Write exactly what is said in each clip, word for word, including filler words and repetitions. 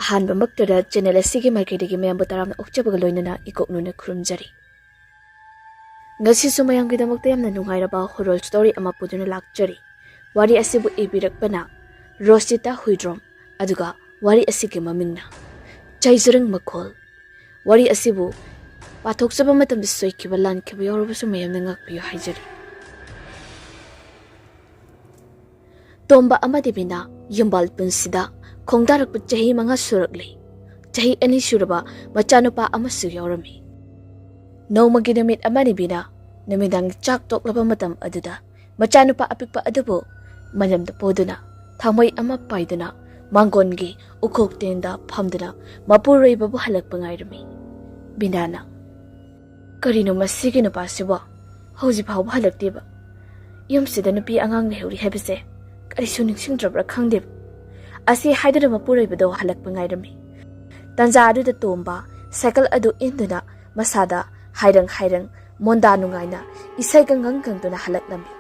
ꯑꯍꯥꯟꯕꯃꯛꯇꯗ channel ꯑꯁꯤꯒꯤ ꯃꯥꯏꯀꯩꯗꯒꯤ ꯃꯌꯥꯝꯕꯨ ꯇꯔꯥꯝꯅ ꯑꯣꯛꯆꯕꯒ ꯂꯣꯏꯅꯅ ꯏꯀꯣꯛꯅꯨꯅ ꯈꯨꯔꯨꯝꯖꯔꯤ꯫ ꯉꯁꯤꯁꯨ ꯃꯌꯥꯝꯒꯤꯗꯃꯛꯇ ꯌꯥꯝꯅ ꯅꯨꯡꯉꯥꯏꯔꯕ ꯍꯣꯔꯣꯔ ꯁ꯭ꯇꯣꯔꯤ ꯑꯃ ꯄꯨꯗꯨꯅ ꯂꯥꯛꯆꯔꯤ꯫ ꯋꯥꯔꯤ ꯑꯁꯤꯕꯨ ꯏꯕꯤꯔꯛꯄꯅ ꯔꯣꯁꯤꯇꯥ ꯍꯨꯏꯗ꯭ꯔꯣꯝ, ꯑꯗꯨꯒ ꯋꯥꯔꯤ ꯑꯁꯤꯒꯤ ꯃꯃꯤꯡꯅ ꯆꯩꯖꯔꯪ ꯃꯈꯣꯜ꯫ ꯋꯥꯔꯤ ꯑꯁꯤꯕꯨ ꯄꯥꯊꯣꯛꯆꯕ ꯃꯇꯝꯗ ꯁꯣꯏꯈꯤꯕ ꯂꯥꯟꯈꯤꯕ ꯌꯥꯎꯔꯕꯁꯨ ꯃꯌꯥꯝꯅ ꯉꯥꯛꯄꯤꯌꯨ ꯍꯥꯏꯖꯔꯤ꯫ ꯇꯣꯝꯕ ꯑꯃꯗꯤ ꯕꯤꯅꯥ ꯌꯨꯝꯕꯥꯜ ꯄꯨꯟꯁꯤꯗ ꯈꯣꯡꯗꯥꯔꯛꯄ ꯆꯍꯤ ꯃꯉꯥ ꯁꯨꯔꯛꯂꯤ꯫ ꯆꯍꯤ ꯑꯅꯤ ꯁꯨꯔꯕ ꯃꯆꯥꯅꯨꯄꯥ ꯑꯃꯁꯨ ꯌꯥꯎꯔꯝꯃꯤ꯫ ꯅꯣꯡꯃꯒꯤ ꯅꯨꯃꯤꯠ ꯑꯃꯅꯤ ꯕꯤꯅꯥ ꯅꯨꯃꯤꯗꯥꯡꯒꯤ ꯆꯥꯛ ꯇꯣꯛꯂꯕ ꯃꯇꯝ ꯑꯗꯨꯗ ꯃꯆꯥꯅꯨꯄꯥ ꯑꯄꯤꯛꯄ ꯑꯗꯨꯕꯨ ꯃꯂꯝꯗ ꯄꯣꯗꯨꯅ ꯊꯥꯡꯃꯩ ꯑꯃ ꯄꯥꯏꯗꯨꯅ ꯃꯥꯡꯒꯣꯟꯒꯤ ꯎꯈꯣꯛ ꯇꯦꯟꯗ ꯐꯝꯗꯨꯅ ꯃꯄꯨꯔꯣꯏꯕꯕꯨ ꯍꯜꯂꯛꯄ ꯉꯥꯏꯔꯝꯃꯤ꯫ ꯕꯤꯅꯥꯅ, "ꯀꯔꯤꯅꯣ ꯃꯁꯤꯒꯤ ꯅꯨꯄꯥꯁꯤꯕꯣ? ꯍꯧꯖꯤꯛ ꯐꯥꯎꯕ ꯍꯜꯂꯛꯇꯦꯕ꯫ ꯌꯨꯝꯁꯤꯗ ꯅꯨꯄꯤ ꯑꯉꯥꯡ ꯂꯩꯍꯧꯔꯤ ꯍꯥꯏꯕꯁꯦ ꯀꯔꯤꯁꯨ ꯅꯤꯡꯁꯤꯡꯗ꯭ꯔꯕ꯭ꯔꯥ ꯈꯪꯗꯦꯕ"꯫ ꯑꯁꯤ ꯍꯥꯏꯗꯨꯅ ꯃꯄꯨꯔꯣꯏꯕꯗꯣ ꯍꯜꯂꯛꯄ ꯉꯥꯏꯔꯝꯃꯤ꯫ ꯇꯥꯟꯖꯥ ꯑꯗꯨꯗ ꯇꯣꯝꯕ ꯁꯥꯏꯀꯜ ꯑꯗꯨ ꯏꯟꯗꯨꯅ ꯃꯁꯥꯗ ꯍꯥꯏꯔꯪ ꯍꯥꯏꯔꯪ ꯃꯣꯟꯗꯥ ꯅꯨꯡꯉꯥꯏꯅ ꯏꯁꯩ ꯒꯪꯒꯪ ꯒꯪꯗꯨꯅ ꯍꯜꯂꯛꯂꯝꯃꯤ꯫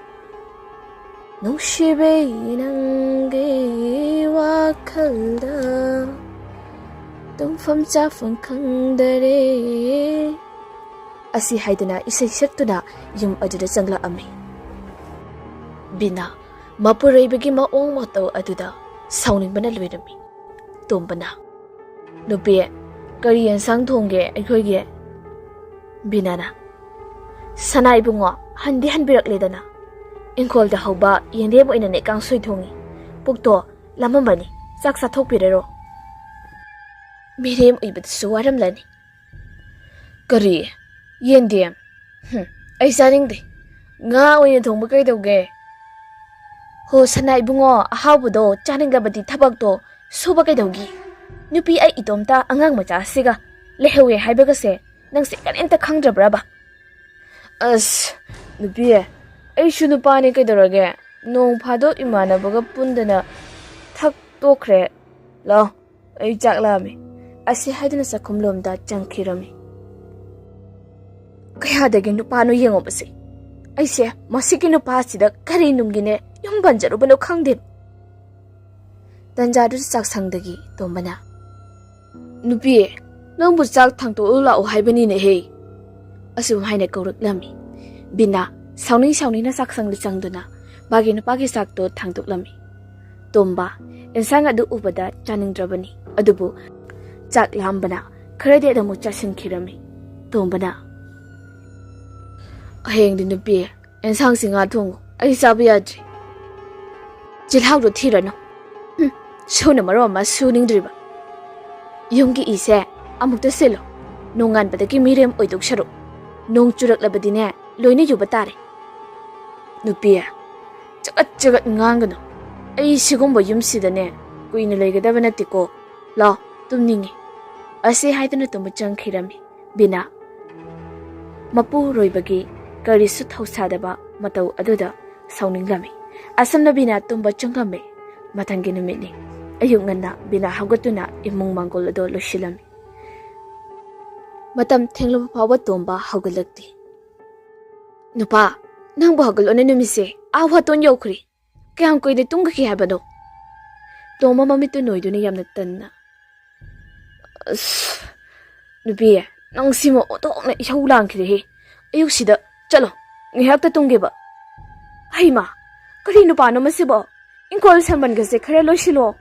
"ꯅꯨꯡꯁꯤꯕꯤ, ꯅꯪꯒꯤ ꯋꯥꯈꯜꯗ ꯇꯨꯝꯐꯝ ꯆꯥꯐꯝ ꯈꯪꯗꯔꯦ" ꯑꯁꯤ ꯍꯥꯏꯗꯨꯅ ꯏꯁꯩ ꯁꯛꯇꯨꯅ ꯌꯨꯝ ꯑꯗꯨꯗ ꯆꯪꯂꯛꯑꯝꯃꯤ꯫ ꯕꯤꯅꯥ ꯃꯄꯨꯔꯣꯏꯕꯒꯤ ꯃꯑꯣꯡ ꯃꯇꯧ ꯑꯗꯨꯗ ꯁꯥꯎꯅꯤꯡꯕꯅ ꯂꯣꯏꯔꯝꯃꯤ꯫ ꯇꯣꯝꯕꯅ, "ꯅꯨꯄꯤ, ꯀꯔꯤ ꯌꯦꯟꯁꯥꯡ ꯊꯣꯡꯒꯦ ꯑꯩꯈꯣꯏꯒꯤ?" ꯕꯤꯅꯥꯅ, "ꯁꯅꯥ ꯏꯕꯨꯡꯉꯣ, ꯍꯟꯗꯤ ꯍꯟꯕꯤꯔꯛꯂꯦꯗꯅ꯫ ꯏꯪꯈꯣꯜꯗ ꯍꯧꯕ ꯌꯦꯟꯗꯦꯝ ꯑꯣꯏꯅꯅꯦ ꯀꯥꯡꯁꯣꯏ ꯊꯣꯡꯉꯤ꯫ ꯄꯨꯛꯇꯣ ꯂꯥꯝꯃꯝꯕꯅꯤ, ꯆꯥꯛ ꯆꯥꯊꯣꯛꯄꯤꯔꯔꯣ꯫ ꯃꯤꯔꯦꯝ ꯑꯣꯏꯕꯗꯨꯁꯨ ꯋꯥꯔꯝꯂꯅꯤ"꯫ "ꯀꯔꯤ? ꯌꯦꯟꯗꯦꯝ? ꯍꯨꯝ, ꯑꯩ ꯆꯥꯅꯤꯡꯗꯦ꯫ ꯉꯥ ꯑꯣꯏꯅ ꯊꯣꯡꯕ ꯀꯩꯗꯧꯒꯦ?" "ꯍꯣ, ꯁꯅꯥ ꯏꯕꯨꯡꯉꯣ, ꯑꯍꯥꯎꯕꯗꯣ ꯆꯥꯅꯤꯡꯂꯕꯗꯤ ꯊꯕꯛꯇꯣ ꯁꯨꯕ ꯀꯩꯗꯧꯒꯤ? ꯅꯨꯄꯤ ꯑꯩ ꯏꯇꯣꯝꯇ ꯑꯉꯥꯡ ꯃꯆꯥꯁꯤꯒ ꯂꯩꯍꯧꯋꯦ ꯍꯥꯏꯕꯒꯁꯦ ꯅꯪꯁꯦ ꯀꯔꯤꯝꯇ ꯈꯪꯗ꯭ꯔꯕ꯭ꯔꯕ?" "ꯑꯁ, ꯅꯨꯄꯤ, ꯑꯩꯁꯨ ꯅꯨꯄꯥꯅꯦ ꯀꯩꯗꯧꯔꯒꯦ? ꯅꯣꯡ ꯐꯥꯗꯣꯛ ꯏꯃꯥꯟꯅꯕꯒ ꯄꯨꯟꯗꯅ ꯊꯛ ꯇꯣꯛꯈ꯭ꯔꯦ꯫ ꯂꯥꯎ, ꯑꯩ ꯆꯥꯛ ꯂꯥꯝꯃꯦ"꯫ ꯑꯁꯤ ꯍꯥꯏꯗꯨꯅ ꯆꯥꯛꯈꯨꯝꯂꯣꯝꯗ ꯆꯪꯈꯤꯔꯝꯃꯤ꯫ "ꯀꯌꯥꯗꯒꯤ ꯅꯨꯄꯥꯅꯣ ꯌꯦꯡꯉꯣꯕꯁꯦ꯫ ꯑꯩꯁꯦ ꯃꯁꯤꯒꯤ ꯅꯨꯄꯥꯁꯤꯗ ꯀꯔꯤ ꯅꯨꯡꯒꯤꯅꯦ ꯌꯨꯝ ꯄꯥꯟꯖꯔꯨꯕꯅꯣ ꯈꯪꯗꯦ"꯫ ꯇꯟꯖꯥꯗꯨꯗ ꯆꯥꯛꯁꯪꯗꯒꯤ ꯇꯣꯝꯕꯅ, "ꯅꯨꯄꯤ, ꯅꯪꯕꯨ ꯆꯥꯛ ꯊꯥꯡꯇꯣꯛꯎ ꯂꯥꯛꯑꯣ ꯍꯥꯏꯕꯅꯤꯅꯦꯍꯦ!" ꯑꯁꯨꯝ ꯍꯥꯏꯅ ꯀꯧꯔꯛꯂꯝꯃꯤ꯫ ꯕꯤꯅꯥ ꯁꯥꯎꯅꯤꯡ ꯁꯥꯎꯅꯤꯡꯅ ꯆꯥꯛꯁꯪꯗ ꯆꯪꯗꯨꯅ ꯃꯥꯒꯤ ꯅꯨꯄꯥꯒꯤ ꯆꯥꯛꯇꯣ ꯊꯥꯡꯗꯣꯛꯂꯝꯃꯤ꯫ ꯇꯣꯝꯕ ꯑꯦꯟꯁꯥꯡ ꯑꯗꯨ ꯎꯕꯗ ꯆꯥꯅꯤꯡꯗ꯭ꯔꯕꯅꯤ, ꯑꯗꯨꯕꯨ ꯆꯥꯛ ꯂꯥꯝꯕꯅ ꯈꯔꯗꯤ ꯑꯗꯨꯃꯛ ꯆꯥꯁꯤꯟꯈꯤꯔꯝꯃꯤ꯫ ꯇꯣꯝꯕꯅ, "ꯍꯌꯦꯡꯗꯤ ꯅꯨꯄꯤ, ꯑꯦꯟꯁꯥꯡꯁꯤ ꯉꯥ ꯊꯣꯡꯉꯨ, ꯑꯩ ꯆꯥꯕ ꯌꯥꯗ꯭ꯔꯤ꯫ ꯆꯤꯜꯍꯥꯎꯗꯣ ꯊꯤꯔꯅꯨ꯫ ꯍꯨꯝ, ꯁꯨꯅ ꯃꯔꯣꯝ ꯑꯃ ꯁꯨꯅꯤꯡꯗ꯭ꯔꯤꯕ꯫ ꯌꯨꯝꯒꯤ ꯏꯁꯦ ꯑꯃꯨꯛꯇ ꯁꯤꯜꯂꯣ꯫ ꯅꯣꯡꯉꯥꯟꯕꯗꯒꯤ ꯃꯤꯔꯦꯝ ꯑꯣꯏꯗꯧ ꯁꯔꯨꯛ, ꯅꯣꯡ ꯆꯨꯔꯛꯂꯕꯗꯤꯅꯦ, ꯂꯣꯏꯅ ꯌꯨꯕ ꯇꯥꯔꯦ꯫ ꯅꯨꯄꯤ, ꯆꯒꯠ ꯆꯒꯠ ꯉꯥꯡꯒꯅꯨ꯫ ꯑꯩ ꯁꯤꯒꯨꯝꯕ ꯌꯨꯝꯁꯤꯗꯅꯦ ꯀꯨꯏꯅ ꯂꯩꯒꯗꯕ ꯅꯠꯇꯦꯀꯣ꯫ ꯂꯥꯎ, ꯇꯨꯝꯅꯤꯡꯉꯤ꯫" ꯑꯁꯤ ꯍꯥꯏꯗꯨꯅ ꯇꯨꯝꯕ ꯆꯪꯈꯤꯔꯝꯃꯤ꯫ ꯕꯤꯅꯥ ꯃꯄꯨꯔꯣꯏꯕꯒꯤ ꯀꯔꯤꯁꯨ ꯊꯧꯁꯥꯗꯕ ꯃꯇꯧ ꯑꯗꯨꯗ ꯁꯥꯎꯅꯤꯡꯂꯝꯃꯤ꯫ ꯑꯁꯨꯝꯅ ꯕꯤꯅꯥ ꯇꯨꯝꯕ ꯆꯪꯂꯝꯃꯤ꯫ ꯃꯊꯪꯒꯤ ꯅꯨꯃꯤꯠꯅꯤ꯫ ꯑꯌꯨꯛ ꯉꯟꯅ ꯕꯤꯅꯥ ꯍꯧꯒꯠꯇꯨꯅ ꯏꯃꯨꯡ ꯃꯥꯡꯒꯣꯜ ꯑꯗꯨ ꯂꯣꯏꯁꯤꯜꯂꯝꯃꯤ꯫ ꯃꯇꯝ ꯊꯦꯡꯂꯕ ꯐꯥꯎꯕ ꯇꯣꯝꯕ ꯍꯧꯒꯠꯂꯛꯇꯦ꯫ "ꯅꯨꯄꯥ, ꯅꯪꯕꯨ ꯍꯧꯒꯠꯂꯣꯅꯦ, ꯅꯨꯃꯤꯠꯁꯦ ꯑꯥ ꯋꯥꯇꯣꯟ ꯌꯧꯈ꯭ꯔꯦ꯫ ꯀꯌꯥꯝ ꯀꯨꯏꯅ ꯇꯨꯝꯒꯈꯤ ꯍꯥꯏꯕꯅꯣ?" ꯇꯣꯝꯕ ꯃꯃꯤꯠꯇꯨ ꯅꯣꯏꯗꯨꯅ ꯌꯥꯝꯅ ꯇꯟꯅ, "ꯑꯁ, ꯅꯨꯄꯤ, ꯅꯪ ꯁꯤꯃ ꯑꯣꯟꯊꯣꯛꯅ ꯏꯁꯧ ꯂꯥꯡꯈ꯭ꯔꯦꯍꯦ꯫ ꯑꯌꯨꯛꯁꯤꯗ ꯆꯠꯂꯣ, ꯉꯥꯏꯍꯥꯛꯇ ꯇꯨꯝꯒꯦꯕ꯫" "ꯍꯩꯃꯥ, ꯀꯔꯤ ꯅꯨꯄꯥꯅꯣ ꯃꯁꯤꯕꯣ? ꯏꯪꯈꯣꯜ ꯁꯝꯕꯟꯒꯁꯦ ꯈꯔ ꯂꯣꯏꯁꯤꯜꯂꯣ꯫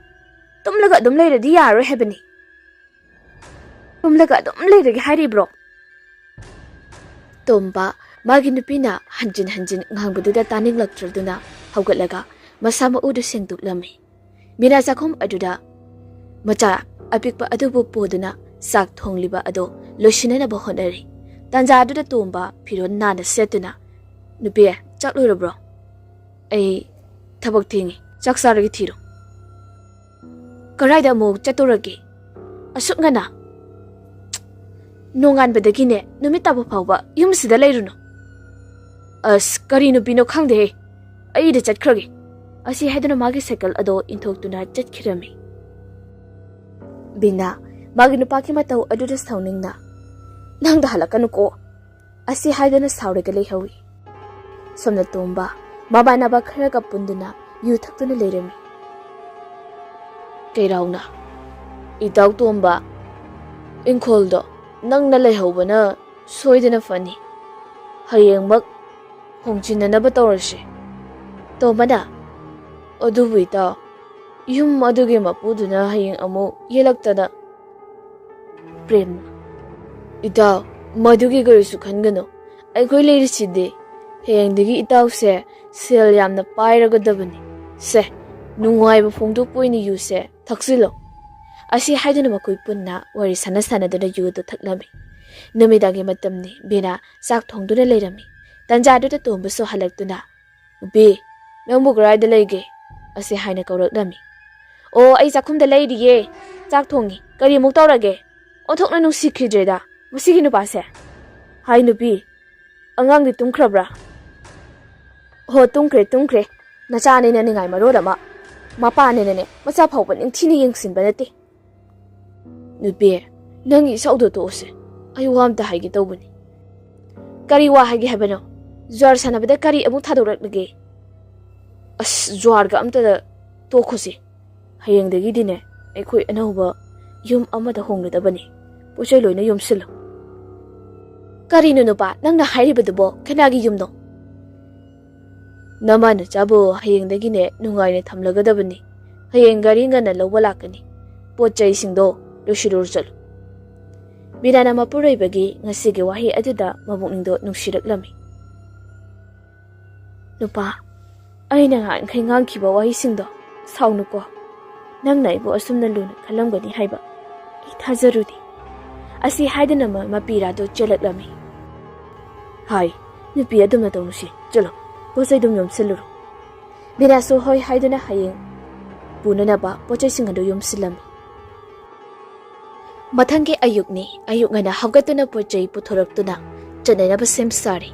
ꯇꯨꯝꯂꯒ ꯑꯗꯨꯝ ꯂꯩꯔꯗꯤ ꯌꯥꯔꯔꯣꯏ ꯍꯥꯏꯕꯅꯤ꯫ ꯇꯨꯝꯂꯒ ꯑꯗꯨꯝ ꯂꯩꯔꯒꯦ ꯍꯥꯏꯔꯤꯕ꯭ꯔꯣ?" ꯇꯣꯝꯕ ꯃꯥꯒꯤ ꯅꯨꯄꯤꯅ ꯍꯟꯖꯤꯟ ꯍꯟꯖꯤꯟ ꯉꯥꯡꯕꯗꯨꯗ ꯇꯥꯅꯤꯡꯂꯛꯇ꯭ꯔꯗꯨꯅ ꯍꯧꯒꯠꯂꯒ ꯃꯁꯥ ꯃꯎꯗꯨ ꯁꯦꯡꯗꯣꯛꯂꯝꯃꯤ꯫ ꯕꯤꯅꯥ ꯆꯥꯛꯈꯨꯝ ꯑꯗꯨꯗ ꯃꯆꯥ ꯑꯄꯤꯛꯄ ꯑꯗꯨꯕꯨ ꯄꯨꯗꯨꯅ ꯆꯥꯛ ꯊꯣꯡꯂꯤꯕ ꯑꯗꯨ ꯂꯣꯏꯁꯤꯟꯅꯅꯕ ꯍꯣꯠꯅꯔꯤ꯫ ꯇꯥꯟꯖꯥ ꯑꯗꯨꯗ ꯇꯣꯝꯕ ꯐꯤꯔꯣꯜ ꯅꯥꯟꯅ ꯁꯦꯠꯇꯨꯅ, "ꯅꯨꯄꯤ, ꯆꯥꯛ ꯂꯣꯏꯔꯕ꯭ꯔꯣ? ꯑꯩ ꯊꯕꯛ ꯊꯦꯡꯉꯤ, ꯆꯥꯛ ꯆꯥꯔꯒ ꯊꯤꯔꯣ꯫" "ꯀꯔꯥꯏꯗ ꯑꯃꯨꯛ ꯆꯠꯇꯧꯔꯒꯦ? ꯑꯁꯨꯛ ꯉꯟꯅ? ꯅꯣꯡꯉꯥꯟꯕꯗꯒꯤꯅꯦ ꯅꯨꯃꯤꯠ ꯇꯥꯕ ꯐꯥꯎꯕ ꯌꯨꯝꯁꯤꯗ ꯂꯩꯔꯨꯅꯨ꯫" "ꯑꯁ, ꯀꯔꯤ ꯅꯨꯄꯤꯅꯣ ꯈꯪꯗꯦꯍꯦ, ꯑꯩꯗ ꯆꯠꯈ꯭ꯔꯒꯦ꯫" ꯑꯁꯤ ꯍꯥꯏꯗꯨꯅ ꯃꯥꯒꯤ ꯁꯥꯏꯀꯜ ꯑꯗꯣ ꯏꯟꯊꯣꯛꯇꯨꯅ ꯆꯠꯈꯤꯔꯝꯃꯤ꯫ ꯕꯤꯅꯥ ꯃꯥꯒꯤ ꯅꯨꯄꯥꯒꯤ ꯃꯇꯧ ꯑꯗꯨꯗ ꯁꯥꯎꯅꯤꯡꯅ, "ꯅꯪꯗ ꯍꯜꯂꯛꯀꯅꯨꯀꯣ꯫" ꯑꯁꯤ ꯍꯥꯏꯗꯨꯅ ꯁꯥꯎꯔꯒ ꯂꯩꯍꯧꯏ꯫ ꯁꯣꯝꯅ ꯇꯣꯝꯕ ꯃꯃꯥꯟꯅꯕ ꯈꯔꯒ ꯄꯨꯟꯗꯨꯅ ꯌꯨ ꯊꯛꯇꯨꯅ ꯂꯩꯔꯝꯃꯤ꯫ ꯀꯩꯔꯥꯎꯅ, "ꯏꯇꯥꯎ ꯇꯣꯝꯕ, ꯏꯪꯈꯣꯜꯗꯣ ꯅꯪꯅ ꯂꯩꯍꯧꯕꯅ ꯁꯣꯏꯗꯅ ꯐꯅꯤ꯫ ꯍꯌꯦꯡꯃꯛ ꯍꯣꯡꯖꯤꯟꯅꯅꯕ ꯇꯧꯔꯁꯤ꯫ ꯇꯣꯝꯕꯅ, "ꯑꯗꯨꯕꯨ ꯏꯇꯥꯎ, ꯌꯨꯝ ꯑꯗꯨꯒꯤ ꯃꯄꯨꯗꯨꯅ ꯍꯌꯦꯡ ꯑꯃꯨꯛ ꯌꯦꯜꯂꯛꯇꯅ꯫" ꯄ꯭ꯔꯦꯝꯅ, "ꯏꯇꯥꯎ, ꯃꯗꯨꯒꯤ ꯀꯔꯤꯁꯨ ꯈꯟꯒꯅꯨ꯫ ꯑꯩꯈꯣꯏ ꯂꯩꯔꯤꯁꯤꯗꯤ꯫ ꯍꯌꯦꯡꯗꯒꯤ ꯏꯇꯥꯎꯁꯦ ꯁꯦꯜ ꯌꯥꯝꯅ ꯄꯥꯏꯔꯒꯗꯕꯅꯤ꯫ ꯁꯦ, ꯅꯨꯡꯉꯥꯏꯕ ꯐꯣꯡꯗꯣꯛꯄ ꯑꯣꯏꯅ ꯌꯨꯁꯦ ꯊꯛꯆꯤꯜꯂꯣ꯫" ꯑꯁꯤ ꯍꯥꯏꯗꯨꯅ ꯃꯈꯣꯏ ꯄꯨꯟꯅ ꯋꯥꯔꯤ ꯁꯥꯟꯅ ꯁꯥꯟꯅꯗꯨꯅ ꯌꯨ ꯑꯗꯨ ꯊꯛꯂꯝꯃꯤ꯫ ꯅꯨꯃꯤꯗꯥꯡꯒꯤ ꯃꯇꯝꯅꯤ꯫ ꯕꯤꯅꯥ ꯆꯥꯛ ꯊꯣꯡꯗꯨꯅ ꯂꯩꯔꯝꯃꯤ꯫ ꯇꯟꯖꯥꯗꯨꯗ ꯇꯣꯝꯕꯁꯨ ꯍꯜꯂꯛꯇꯨꯅ, "ꯅꯨꯄꯤ, ꯅꯪꯕꯨ ꯀꯗꯥꯏꯗ ꯂꯩꯒꯦ?" ꯑꯁꯤ ꯍꯥꯏꯅ ꯀꯧꯔꯛꯂꯝꯃꯤ꯫ "ꯑꯣ, ꯑꯩ ꯆꯥꯛꯈꯨꯝꯗ ꯂꯩꯔꯤꯌꯦ꯫ ꯆꯥꯛ ꯊꯣꯡꯉꯤ꯫ ꯀꯔꯤ ꯑꯃꯨꯛ ꯇꯧꯔꯒꯦ? ꯑꯣꯟꯊꯣꯛꯅ ꯅꯨꯡꯁꯤꯈꯤꯗ꯭ꯔꯦꯗ ꯃꯁꯤꯒꯤ ꯅꯨꯄꯥꯁꯦ꯫ ꯍꯥꯏ ꯅꯨꯄꯤ, ꯑꯉꯥꯡꯗꯤ ꯇꯨꯝꯈ꯭ꯔꯕ꯭ꯔꯥ?" "ꯍꯣ, ꯇꯨꯝꯈ꯭ꯔꯦ, ꯇꯨꯝꯈ꯭ꯔꯦ꯫ ꯅꯆꯥꯅꯦꯅ ꯅꯤꯡꯉꯥꯏ ꯃꯔꯣꯜ ꯑꯃ꯫ ꯃꯄꯥꯅꯦꯅꯅꯦ ꯃꯆꯥ ꯐꯥꯎꯕ ꯅꯤꯡꯊꯤꯅ ꯌꯦꯡꯁꯤꯟꯕ ꯅꯠꯇꯦ꯫" "ꯅꯨꯄꯤ, ꯅꯪꯒꯤ ꯏꯁꯧꯗꯣ ꯇꯣꯛꯑꯁꯦ꯫ ꯑꯩ ꯋꯥ ꯑꯝꯇ ꯍꯥꯏꯒꯦ ꯇꯧꯕꯅꯤ꯫" "ꯀꯔꯤ ꯋꯥ ꯍꯥꯏꯒꯦ ꯍꯥꯏꯕꯅꯣ? ꯖ꯭ꯋꯥꯔ ꯁꯥꯟꯅꯕꯗ ꯀꯔꯤ ꯑꯃꯨꯛ ꯊꯥꯗꯣꯔꯛꯂꯒꯦ?" "ꯑꯁ, ꯖ꯭ꯋꯥꯔꯒ ꯑꯝꯇ ꯇꯣꯛꯈꯣꯁꯦ꯫ ꯍꯌꯦꯡꯗꯒꯤꯗꯤꯅꯦ, ꯑꯩꯈꯣꯏ ꯑꯅꯧꯕ ꯌꯨꯝ ꯑꯃꯗ ꯍꯣꯡꯒꯗꯕꯅꯤ꯫ ꯄꯣꯠ ꯆꯩ ꯂꯣꯏꯅ ꯌꯣꯝꯁꯤꯜꯂꯨ꯫" "ꯀꯔꯤꯅꯣ ꯅꯨꯄꯥ, ꯅꯪꯅ ꯍꯥꯏꯔꯤꯕꯗꯨꯕꯣ? ꯀꯅꯥꯒꯤ ꯌꯨꯝꯅꯣ?" "ꯅꯃꯥ ꯅꯆꯥꯕꯨ ꯍꯌꯦꯡꯗꯒꯤꯅꯦ ꯅꯨꯡꯉꯥꯏꯅ ꯊꯝꯂꯒꯗꯕꯅꯤ꯫ ꯍꯌꯦꯡ ꯒꯥꯔꯤ ꯉꯟꯅ ꯂꯧꯕ ꯂꯥꯛꯀꯅꯤ꯫ ꯄꯣꯠ ꯆꯩꯁꯤꯡꯗꯣ ꯂꯣꯏꯁꯤꯜꯂꯨꯔ ꯆꯠꯂꯨ꯫" ꯕꯤꯅꯥꯅ ꯃꯄꯨꯔꯣꯏꯕꯒꯤ ꯉꯁꯤꯒꯤ ꯋꯥꯍꯩ ꯑꯗꯨꯗ ꯃꯕꯨꯛꯅꯤꯡꯗꯣ ꯅꯨꯡꯁꯤꯔꯛꯂꯝꯃꯤ꯫ "ꯅꯨꯄꯥ, ꯑꯩꯅ ꯉꯍꯥꯟꯈꯩ ꯉꯥꯡꯈꯤꯕ ꯋꯥꯍꯩꯁꯤꯡꯗꯣ ꯁꯥꯎꯅꯨꯀꯣ꯫ ꯅꯪꯅ ꯑꯩꯕꯨ ꯑꯁꯨꯝꯅ ꯂꯨꯅ ꯈꯜꯂꯝꯒꯅꯤ ꯍꯥꯏꯕ ꯑꯩ ꯊꯥꯖꯔꯨꯗꯦ꯫" ꯑꯁꯤ ꯍꯥꯏꯗꯨꯅ ꯃ-, ꯃꯄꯤꯔꯥꯗꯣ ꯆꯦꯜꯂꯛꯂꯝꯃꯤ꯫ "ꯍꯥꯏ, ꯅꯨꯄꯤ, ꯑꯗꯨꯝꯅ ꯇꯧꯅꯨꯁꯤ꯫ ꯆꯠꯂꯣ, ꯄꯣꯠ ꯆꯩ ꯑꯗꯨꯝ ꯌꯣꯝꯁꯤꯜꯂꯨꯔꯣ꯫" ꯕꯤꯅꯥꯁꯨ ꯍꯣꯏ ꯍꯥꯏꯗꯨꯅ ꯍꯌꯦꯡ ꯄꯨꯅꯅꯕ ꯄꯣꯠ ꯆꯩꯁꯤꯡ ꯑꯗꯨ ꯌꯣꯝꯁꯤꯜꯂꯝꯃꯤ꯫ ꯃꯊꯪꯒꯤ ꯑꯌꯨꯛꯅꯤ꯫ ꯑꯌꯨꯛ ꯉꯟꯅ ꯍꯧꯒꯠꯇꯨꯅ ꯄꯣꯠ ꯆꯩ ꯄꯨꯊꯣꯔꯛꯇꯨꯅ ꯆꯠꯅꯅꯕ ꯁꯦꯝ ꯁꯥꯔꯤ꯫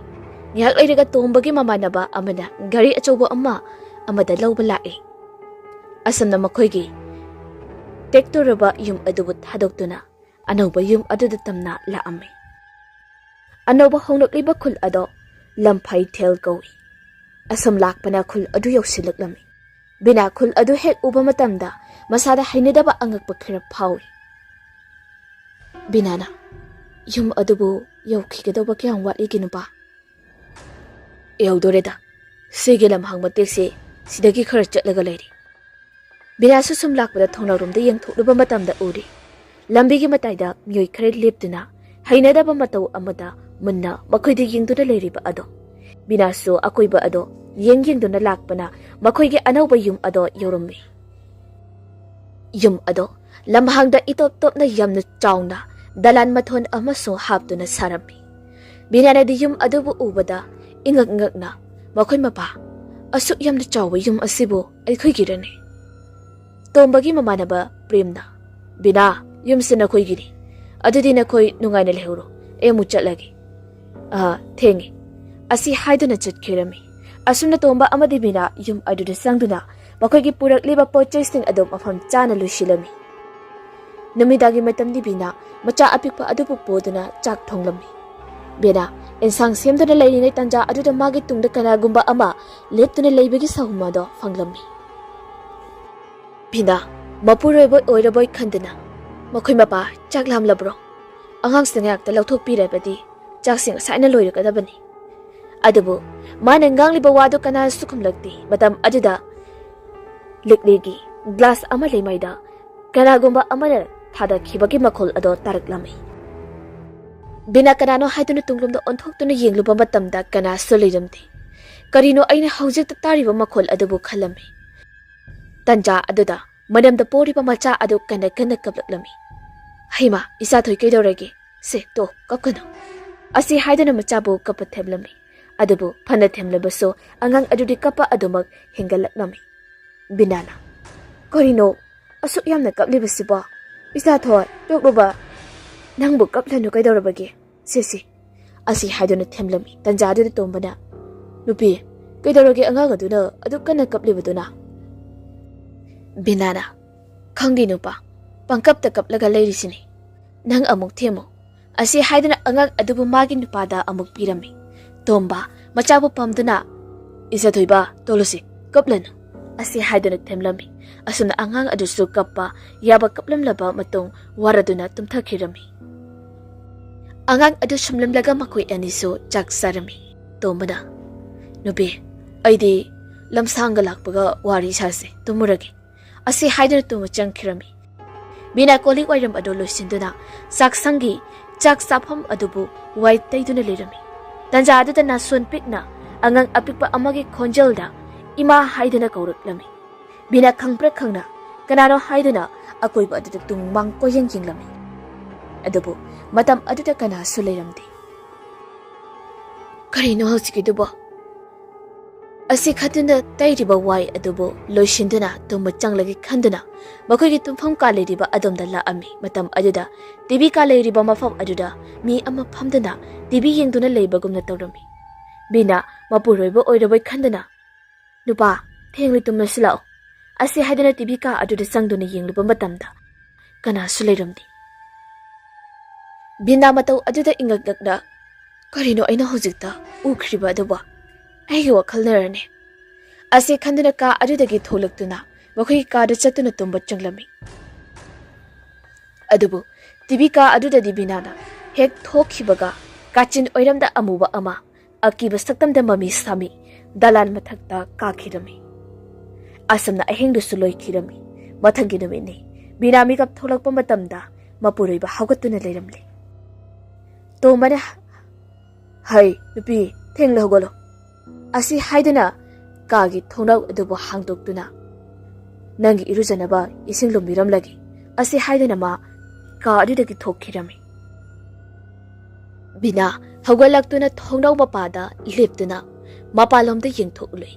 ꯉꯥꯏꯍꯥꯛ ꯂꯩꯔꯒ ꯇꯣꯝꯕꯒꯤ ꯃꯃꯥꯟꯅꯕ ꯑꯃꯅ ꯒꯥꯔꯤ ꯑꯆꯧꯕ ꯑꯃ ꯑꯃꯗ ꯂꯧꯕ ꯂꯥꯛꯏ꯫ ꯑꯁꯨꯝꯅ ꯃꯈꯣꯏꯒꯤ ꯇꯦꯛꯇꯧꯔꯕ ꯌꯨꯝ ꯑꯗꯨꯕꯨ ꯊꯥꯗꯣꯛꯇꯨꯅ ꯑꯅꯧꯕ ꯌꯨꯝ ꯑꯗꯨꯗ ꯇꯝꯅ ꯂꯥꯛꯑꯝꯃꯤ꯫ ꯑꯅꯧꯕ ꯍꯣꯡꯂꯛꯂꯤꯕ ꯈꯨꯜ ꯑꯗꯣ ꯂꯝꯐꯩꯊꯦꯜ ꯀꯧꯏ꯫ ꯑꯁꯨꯝ ꯂꯥꯛꯄꯅ ꯈꯨꯜ ꯑꯗꯨ ꯌꯧꯁꯤꯜꯂꯛꯂꯝꯃꯤ꯫ ꯕꯤꯅꯥ ꯈꯨꯜ ꯑꯗꯨ ꯍꯦꯛ ꯎꯕ ꯃꯇꯝꯗ ꯃꯁꯥꯗ ꯍꯩꯅꯗꯕ ꯑꯉꯛꯄ ꯈꯔ ꯐꯥꯎꯏ꯫ ꯕꯤꯅꯥꯅ, "ꯌꯨꯝ ꯑꯗꯨꯕꯨ ꯌꯧꯈꯤꯒꯗꯧꯕ ꯀꯌꯥꯝ ꯋꯥꯠꯂꯤꯒꯦ ꯅꯨꯄꯥ?" "ꯌꯧꯗꯣꯔꯦꯗ꯫ ꯁꯤꯒꯤ ꯂꯝꯍꯥꯡ ꯃꯇꯦꯛꯁꯤ ꯁꯤꯗꯒꯤ ꯈꯔ ꯆꯠꯂꯒ ꯂꯩꯔꯦ꯫" ꯕꯤꯅꯥꯁꯨ ꯁꯨꯝ ꯂꯥꯛꯄꯗ ꯊꯣꯡꯅꯥꯎꯔꯣꯝꯗ ꯌꯦꯡꯊꯣꯛꯂꯨꯕ ꯃꯇꯝꯗ ꯎꯔꯦ꯫ ꯂꯝꯕꯤꯒꯤ ꯃꯇꯥꯏꯗ ꯃꯤꯑꯣꯏ ꯈꯔ ꯂꯦꯞꯇꯨꯅ ꯍꯩꯅꯗꯕ ꯃꯇꯧ ꯑꯃꯗ ꯃꯨꯟꯅ ꯃꯈꯣꯏꯗ ꯌꯦꯡꯗꯨꯅ ꯂꯩꯔꯤꯕ ꯑꯗꯣ꯫ ꯕꯤꯅꯥꯁꯨ ꯑꯀꯣꯏꯕ ꯑꯗꯣ ꯌꯦꯡ ꯌꯦꯡꯗꯨꯅ ꯂꯥꯛꯄꯅ ꯃꯈꯣꯏꯒꯤ ꯑꯅꯧꯕ ꯌꯨꯝ ꯑꯗꯣ ꯌꯧꯔꯝꯃꯤ꯫ ꯌꯨꯝ ꯑꯗꯣ ꯂꯝꯍꯥꯡꯗ ꯏꯇꯣꯞ ꯇꯣꯞꯅ ꯌꯥꯝꯅ ꯆꯥꯎꯅ ꯗꯂꯥꯟ ꯃꯊꯣꯟ ꯑꯃꯁꯨ ꯍꯥꯞꯇꯨꯅ ꯁꯥꯔꯝꯃꯤ꯫ ꯕꯤꯅꯥꯅꯗꯤ ꯌꯨꯝ ꯑꯗꯨꯕꯨ ꯎꯕꯗ ꯏꯉꯛ ꯉꯛꯅ, "ꯃꯈꯣꯏ ꯃꯄꯥ, ꯑꯁꯨꯛ ꯌꯥꯝꯅ ꯆꯥꯎꯕ ꯌꯨꯝ ꯑꯁꯤꯕꯨ ꯑꯩꯈꯣꯏꯒꯤꯔꯅꯦ?" ꯇꯣꯝꯕꯒꯤ ꯃꯃꯥꯟꯅꯕ ꯄ꯭ꯔꯦꯝꯅ, "ꯕꯤꯅꯥ, ꯌꯨꯝꯁꯤ ꯅꯈꯣꯏꯒꯤꯅꯤ꯫ ꯑꯗꯨꯗꯤ ꯅꯈꯣꯏ ꯅꯨꯡꯉꯥꯏꯅ ꯂꯩꯍꯧꯔꯣ꯫ ꯑꯩ ꯑꯃꯨꯛ ꯆꯠꯂꯒꯦ꯫ ꯑꯥ, ꯊꯦꯡꯉꯦ꯫" ꯑꯁꯤ ꯍꯥꯏꯗꯨꯅ ꯆꯠꯈꯤꯔꯝꯃꯤ꯫ ꯑꯁꯨꯝꯅ ꯇꯣꯝꯕ ꯑꯃꯗꯤ ꯕꯤꯅꯥ ꯌꯨꯝ ꯑꯗꯨꯗ ꯆꯪꯗꯨꯅ ꯃꯈꯣꯏꯒꯤ ꯄꯨꯔꯛꯂꯤꯕ ꯄꯣꯠ ꯆꯩꯁꯤꯡ ꯑꯗꯨ ꯃꯐꯝ ꯆꯥꯅ ꯂꯣꯏꯁꯤꯜꯂꯝꯃꯤ꯫ ꯅꯨꯃꯤꯗꯥꯡꯒꯤ ꯃꯇꯝꯗꯤ ꯕꯤꯅꯥ ꯃꯆꯥ ꯑꯄꯤꯛꯄ ꯑꯗꯨꯕꯨ ꯄꯨꯗꯨꯅ ꯆꯥꯛ ꯊꯣꯡꯂꯝꯃꯤ꯫ ꯕꯤꯅꯥ ꯏꯟꯁꯥꯡ ꯁꯦꯝꯗꯨꯅ ꯂꯩꯔꯤꯉꯩ ꯇꯟꯖꯥ ꯑꯗꯨꯗ ꯃꯥꯒꯤ ꯇꯨꯡꯗ ꯀꯅꯥꯒꯨꯝꯕ ꯑꯃ ꯂꯦꯞꯇꯨꯅ ꯂꯩꯕꯒꯤ ꯁꯥꯍꯨꯝ ꯑꯗꯣ ꯐꯪꯂꯝꯃꯤ꯫ ꯕꯤꯅꯥ ꯃꯄꯨꯔꯣꯏꯕ ꯑꯣꯏꯔꯕꯣꯏ ꯈꯟꯗꯨꯅ, "ꯃꯈꯣꯏ ꯃꯄꯥ ꯆꯥꯛ ꯂꯥꯝꯂꯕ꯭ꯔꯣ? ꯑꯉꯥꯡꯁꯤꯡ ꯉꯥꯏꯍꯥꯛꯇ ꯂꯧꯊꯣꯛꯄꯤꯔꯕꯗꯤ ꯆꯥꯛꯁꯤꯡ ꯉꯁꯥꯏꯅ ꯂꯣꯏꯔꯒꯗꯕꯅꯤ꯫" ꯑꯗꯨꯕꯨ ꯃꯥꯅ ꯉꯥꯡꯂꯤꯕ ꯋꯥꯗꯨ ꯀꯅꯥꯁꯨ ꯈꯨꯝꯂꯛꯇꯦ꯫ ꯃꯇꯝ ꯑꯗꯨꯗ ꯂꯤꯛꯂꯤꯒꯤ ꯒ꯭ꯂꯥꯁ ꯑꯃ ꯂꯩꯃꯥꯏꯗ ꯀꯅꯥꯒꯨꯝꯕ ꯑꯃꯅ ꯊꯥꯗꯈꯤꯕꯒꯤ ꯃꯈꯣꯜ ꯑꯗꯣ ꯇꯥꯔꯛꯂꯝꯃꯤ꯫ ꯕꯤꯅꯥ ꯀꯅꯥꯅꯣ ꯍꯥꯏꯗꯨꯅ ꯇꯨꯡꯂꯣꯝꯗ ꯑꯣꯟꯊꯣꯛꯇꯨꯅ ꯌꯦꯡꯂꯨꯕ ꯃꯇꯝꯗ ꯀꯅꯥꯁꯨ ꯂꯩꯔꯝꯗꯦ꯫ "ꯀꯔꯤꯅꯣ ꯑꯩꯅ ꯍꯧꯖꯤꯛꯇ ꯇꯥꯔꯤꯕ ꯃꯈꯣꯜ ꯑꯗꯨꯕꯨ?" ꯈꯜꯂꯝꯃꯤ꯫ ꯇꯟꯖꯥ ꯑꯗꯨꯗ ꯃꯅꯝꯗ ꯄꯣꯔꯤꯕ ꯃꯆꯥ ꯑꯗꯨ ꯀꯟꯅ ꯀꯟꯅ ꯀꯞꯂꯛꯂꯝꯃꯤ꯫ "ꯍꯩꯃꯥ, ꯏꯆꯥꯊꯣꯏ, ꯀꯩꯗꯧꯔꯒꯦ? ꯁꯦ, ꯇꯣ, ꯀꯞꯀꯅꯨ꯫" ꯑꯁꯤ ꯍꯥꯏꯗꯨꯅ ꯃꯆꯥꯕꯨ ꯀꯞꯄ ꯊꯦꯝꯂꯝꯃꯤ꯫ ꯑꯗꯨꯕꯨ ꯐꯅ ꯊꯦꯝꯂꯕꯁꯨ ꯑꯉꯥꯡ ꯑꯗꯨꯗꯤ ꯀꯞꯄ ꯑꯗꯨꯃꯛ ꯍꯦꯟꯒꯠꯂꯛꯂꯝꯃꯤ꯫ ꯕꯤꯅꯥꯅ, "ꯀꯔꯤꯅꯣ ꯑꯁꯨꯛ ꯌꯥꯝꯅ ꯀꯞꯂꯤꯕꯁꯤꯕꯣ? ꯏꯆꯥꯊꯣꯏ, ꯇꯣꯛꯂꯨꯕ, ꯅꯪꯕꯨ ꯀꯞꯂꯅꯨ, ꯀꯩꯗꯧꯔꯕꯒꯦ? ꯁꯦ, ꯁꯦ꯫" ꯑꯁꯤ ꯍꯥꯏꯗꯨꯅ ꯊꯦꯝꯂꯝꯃꯤ꯫ ꯇꯟꯖꯥ ꯑꯗꯨꯗ ꯇꯣꯝꯕꯅ, "ꯅꯨꯄꯤ, ꯀꯩꯗꯧꯔꯒꯦ ꯑꯉꯥꯡ ꯑꯗꯨꯅ ꯑꯗꯨꯛ ꯀꯟꯅ ꯀꯞꯂꯤꯕꯗꯨꯅ?" ꯕꯤꯅꯥꯅ, "ꯈꯪꯗꯦ ꯅꯨꯄꯥ, ꯄꯪꯀꯞꯇ ꯀꯞꯂꯒ ꯂꯩꯔꯤꯁꯤꯅꯤ꯫ ꯅꯪ ꯑꯃꯨꯛ ꯊꯦꯝꯃꯨ꯫" ꯑꯁꯤ ꯍꯥꯏꯗꯨꯅ ꯑꯉꯥꯡ ꯑꯗꯨꯕꯨ ꯃꯥꯒꯤ ꯅꯨꯄꯥꯗ ꯑꯃꯨꯛ ꯄꯤꯔꯝꯃꯤ꯫ ꯇꯣꯝꯕ ꯃꯆꯥꯕꯨ ꯄꯝꯗꯨꯅ, "ꯏꯆꯥꯊꯣꯏꯕ, ꯇꯣꯜꯂꯨꯁꯤ, ꯀꯞꯂꯅꯨ꯫" ꯑꯁꯤ ꯍꯥꯏꯗꯨꯅ ꯊꯦꯝꯂꯝꯃꯤ꯫ ꯑꯁꯨꯝꯅ ꯑꯉꯥꯡ ꯑꯗꯨꯁꯨ ꯀꯞꯄ ꯌꯥꯕ ꯀꯞꯂꯝꯂꯕ ꯃꯇꯨꯡ ꯋꯥꯔꯗꯨꯅ ꯇꯨꯝꯊꯈꯤꯔꯝꯃꯤ꯫ ꯑꯉꯥꯡ ꯑꯗꯨ ꯁꯨꯝꯂꯝꯂꯒ ꯃꯈꯣꯏ ꯑꯅꯤꯁꯨ ꯆꯥꯛ ꯆꯥꯔꯝꯃꯤ꯫ ꯇꯣꯝꯕꯅ, "ꯅꯨꯄꯤ, ꯑꯩꯗꯤ ꯂꯝꯁꯥꯡꯒ ꯂꯥꯛꯄꯒ ꯋꯥꯔꯤ ꯁꯥꯁꯦ, ꯇꯨꯝꯃꯨꯔꯒꯦ," ꯑꯁꯤ ꯍꯥꯏꯗꯨꯅ ꯇꯣꯝꯕ ꯆꯪꯈꯤꯔꯝꯃꯤ꯫ ꯕꯤꯅꯥ ꯀꯣꯜꯂꯤꯛ ꯋꯥꯏꯔꯝ ꯑꯗꯨ ꯂꯣꯏꯁꯤꯟꯗꯨꯅ ꯆꯥꯛꯁꯪꯒꯤ ꯆꯥꯛ ꯆꯥꯐꯝ ꯑꯗꯨꯕꯨ ꯋꯥꯏ ꯇꯩꯗꯨꯅ ꯂꯩꯔꯝꯃꯤ꯫ ꯇꯟꯖꯥ ꯑꯗꯨꯗ ꯅꯥꯁꯣꯟ ꯄꯤꯛꯅ ꯑꯉꯥꯡ ꯑꯄꯤꯛꯄ ꯑꯃꯒꯤ ꯈꯣꯟꯖꯦꯜꯗ "ꯏꯃꯥ" ꯍꯥꯏꯗꯨꯅ ꯀꯧꯔꯛꯂꯝꯃꯤ꯫ ꯕꯤꯅꯥ ꯈꯪꯄ꯭ꯔꯦꯛ ꯈꯪꯅ ꯀꯅꯥꯅꯣ ꯍꯥꯏꯗꯨꯅ ꯑꯀꯣꯏꯕ ꯑꯗꯨꯗ ꯇꯨꯡ ꯃꯥꯡ ꯀꯣꯏꯌꯦꯡ ꯌꯦꯡꯂꯝꯃꯤ꯫ ꯑꯗꯨꯕꯨ ꯃꯇꯝ ꯑꯗꯨꯗ ꯀꯅꯥꯁꯨ ꯂꯩꯔꯝꯗꯦ꯫ "ꯀꯔꯤꯅꯣ ꯍꯧꯖꯤꯛꯀꯤꯗꯨꯕꯣ?" ꯑꯁꯤ ꯈꯟꯗꯨꯅ ꯇꯩꯔꯤꯕ ꯋꯥꯏ ꯑꯗꯨꯕꯨ ꯂꯣꯏꯁꯤꯟꯗꯨꯅ ꯇꯨꯝꯕ ꯆꯪꯂꯒꯦ ꯈꯟꯗꯨꯅ ꯃꯈꯣꯏꯒꯤ ꯇꯨꯝꯐꯝ ꯀꯥ ꯂꯩꯔꯤꯕ ꯑꯗꯣꯝꯗ ꯂꯥꯛꯑꯝꯃꯤ꯫ ꯃꯇꯝ ꯑꯗꯨꯗ ꯇꯤꯚꯤ ꯀꯥ ꯂꯩꯔꯤꯕ ꯃꯐꯝ ꯑꯗꯨꯗ ꯃꯤ ꯑꯃ ꯐꯝꯗꯨꯅ ꯇꯤꯚꯤ ꯌꯦꯡꯗꯨꯅ ꯂꯩꯕꯒꯨꯝꯅ ꯇꯧꯔꯝꯃꯤ꯫ ꯕꯤꯅꯥ ꯃꯄꯨꯔꯣꯏꯕ ꯑꯣꯏꯔꯕꯣꯏ ꯈꯟꯗꯨꯅ, "ꯅꯨꯄꯥ, ꯊꯦꯡꯂꯦ, ꯇꯨꯝꯂꯁꯤ ꯂꯥꯛꯑꯣ," ꯑꯁꯤ ꯍꯥꯏꯗꯨꯅ ꯇꯤꯚꯤ ꯀꯥ ꯑꯗꯨꯗ ꯆꯪꯗꯨꯅ ꯌꯦꯡꯂꯨꯕ ꯃꯇꯝꯗ ꯀꯅꯥꯁꯨ ꯂꯩꯔꯝꯗꯦ꯫ ꯕꯤꯅꯥ ꯃꯇꯧ ꯑꯗꯨꯗ ꯏꯉꯛ ꯉꯛꯅ, "ꯀꯔꯤꯅꯣ ꯑꯩꯅ ꯍꯧꯖꯤꯛꯇ ꯎꯈ꯭ꯔꯤꯕ ꯑꯗꯨꯕꯣ? ꯑꯩꯒꯤ ꯋꯥꯈꯜꯅꯔꯅꯦ?" ꯑꯁꯤ ꯈꯟꯗꯨꯅ ꯀꯥ ꯑꯗꯨꯗꯒꯤ ꯊꯣꯛꯂꯛꯇꯨꯅ ꯃꯈꯣꯏꯒꯤ ꯀꯥꯗ ꯆꯠꯇꯨꯅ ꯇꯨꯝꯕ ꯆꯪꯂꯝꯃꯤ꯫ ꯑꯗꯨꯕꯨ ꯇꯤꯚꯤ ꯀꯥ ꯑꯗꯨꯗꯗꯤ ꯕꯤꯅꯥꯅ ꯍꯦꯛ ꯊꯣꯛꯈꯤꯕꯒ ꯀꯥꯆꯤꯟ ꯑꯣꯏꯔꯝꯗ ꯑꯃꯨꯕ ꯑꯃ ꯑꯀꯤꯕ ꯁꯛꯇꯝꯗ ꯃꯃꯤ ꯁꯥꯃꯤ ꯗꯂꯥꯟ ꯃꯊꯛꯇ ꯀꯥꯈꯤꯔꯝꯃꯤ꯫ ꯑꯁꯨꯝꯅ ꯑꯍꯤꯡꯗꯨꯁꯨ ꯂꯣꯏꯈꯤꯔꯝꯃꯤ꯫ ꯃꯊꯪꯒꯤ ꯅꯨꯃꯤꯠꯅꯤ꯫ ꯕꯤꯅꯥ ꯃꯤꯀꯞ ꯊꯣꯛꯂꯛꯄ ꯃꯇꯝꯗ ꯃꯄꯨꯔꯣꯏꯕ ꯍꯧꯒꯠꯇꯨꯅ ꯂꯩꯔꯝꯂꯦ꯫ ꯇꯣꯝꯕꯅ, "ꯍꯩ, ꯅꯨꯄꯤ, ꯊꯦꯡꯂꯦ, ꯍꯧꯒꯠꯂꯣ," ꯑꯁꯤ ꯍꯥꯏꯗꯨꯅ ꯀꯥꯒꯤ ꯊꯣꯡꯅꯥꯎ ꯑꯗꯨꯕꯨ ꯍꯥꯡꯗꯣꯛꯇꯨꯅ, "ꯅꯪꯒꯤ ꯏꯔꯨꯖꯅꯕ ꯏꯁꯤꯡ ꯂꯨꯝꯕꯤꯔꯝꯂꯒꯦ," ꯑꯁꯤ ꯍꯥꯏꯗꯨꯅ ꯃꯥ ꯀꯥ ꯑꯗꯨꯗꯒꯤ ꯊꯣꯛꯈꯤꯔꯝꯃꯤ꯫ ꯕꯤꯅꯥ ꯍꯧꯒꯠꯂꯛꯇꯨꯅ ꯊꯣꯡꯅꯥꯎ ꯃꯄꯥꯗ ꯂꯦꯞꯇꯨꯅ ꯃꯄꯥꯟꯂꯣꯝꯗ ꯌꯦꯡꯊꯣꯛꯂꯨꯏ꯫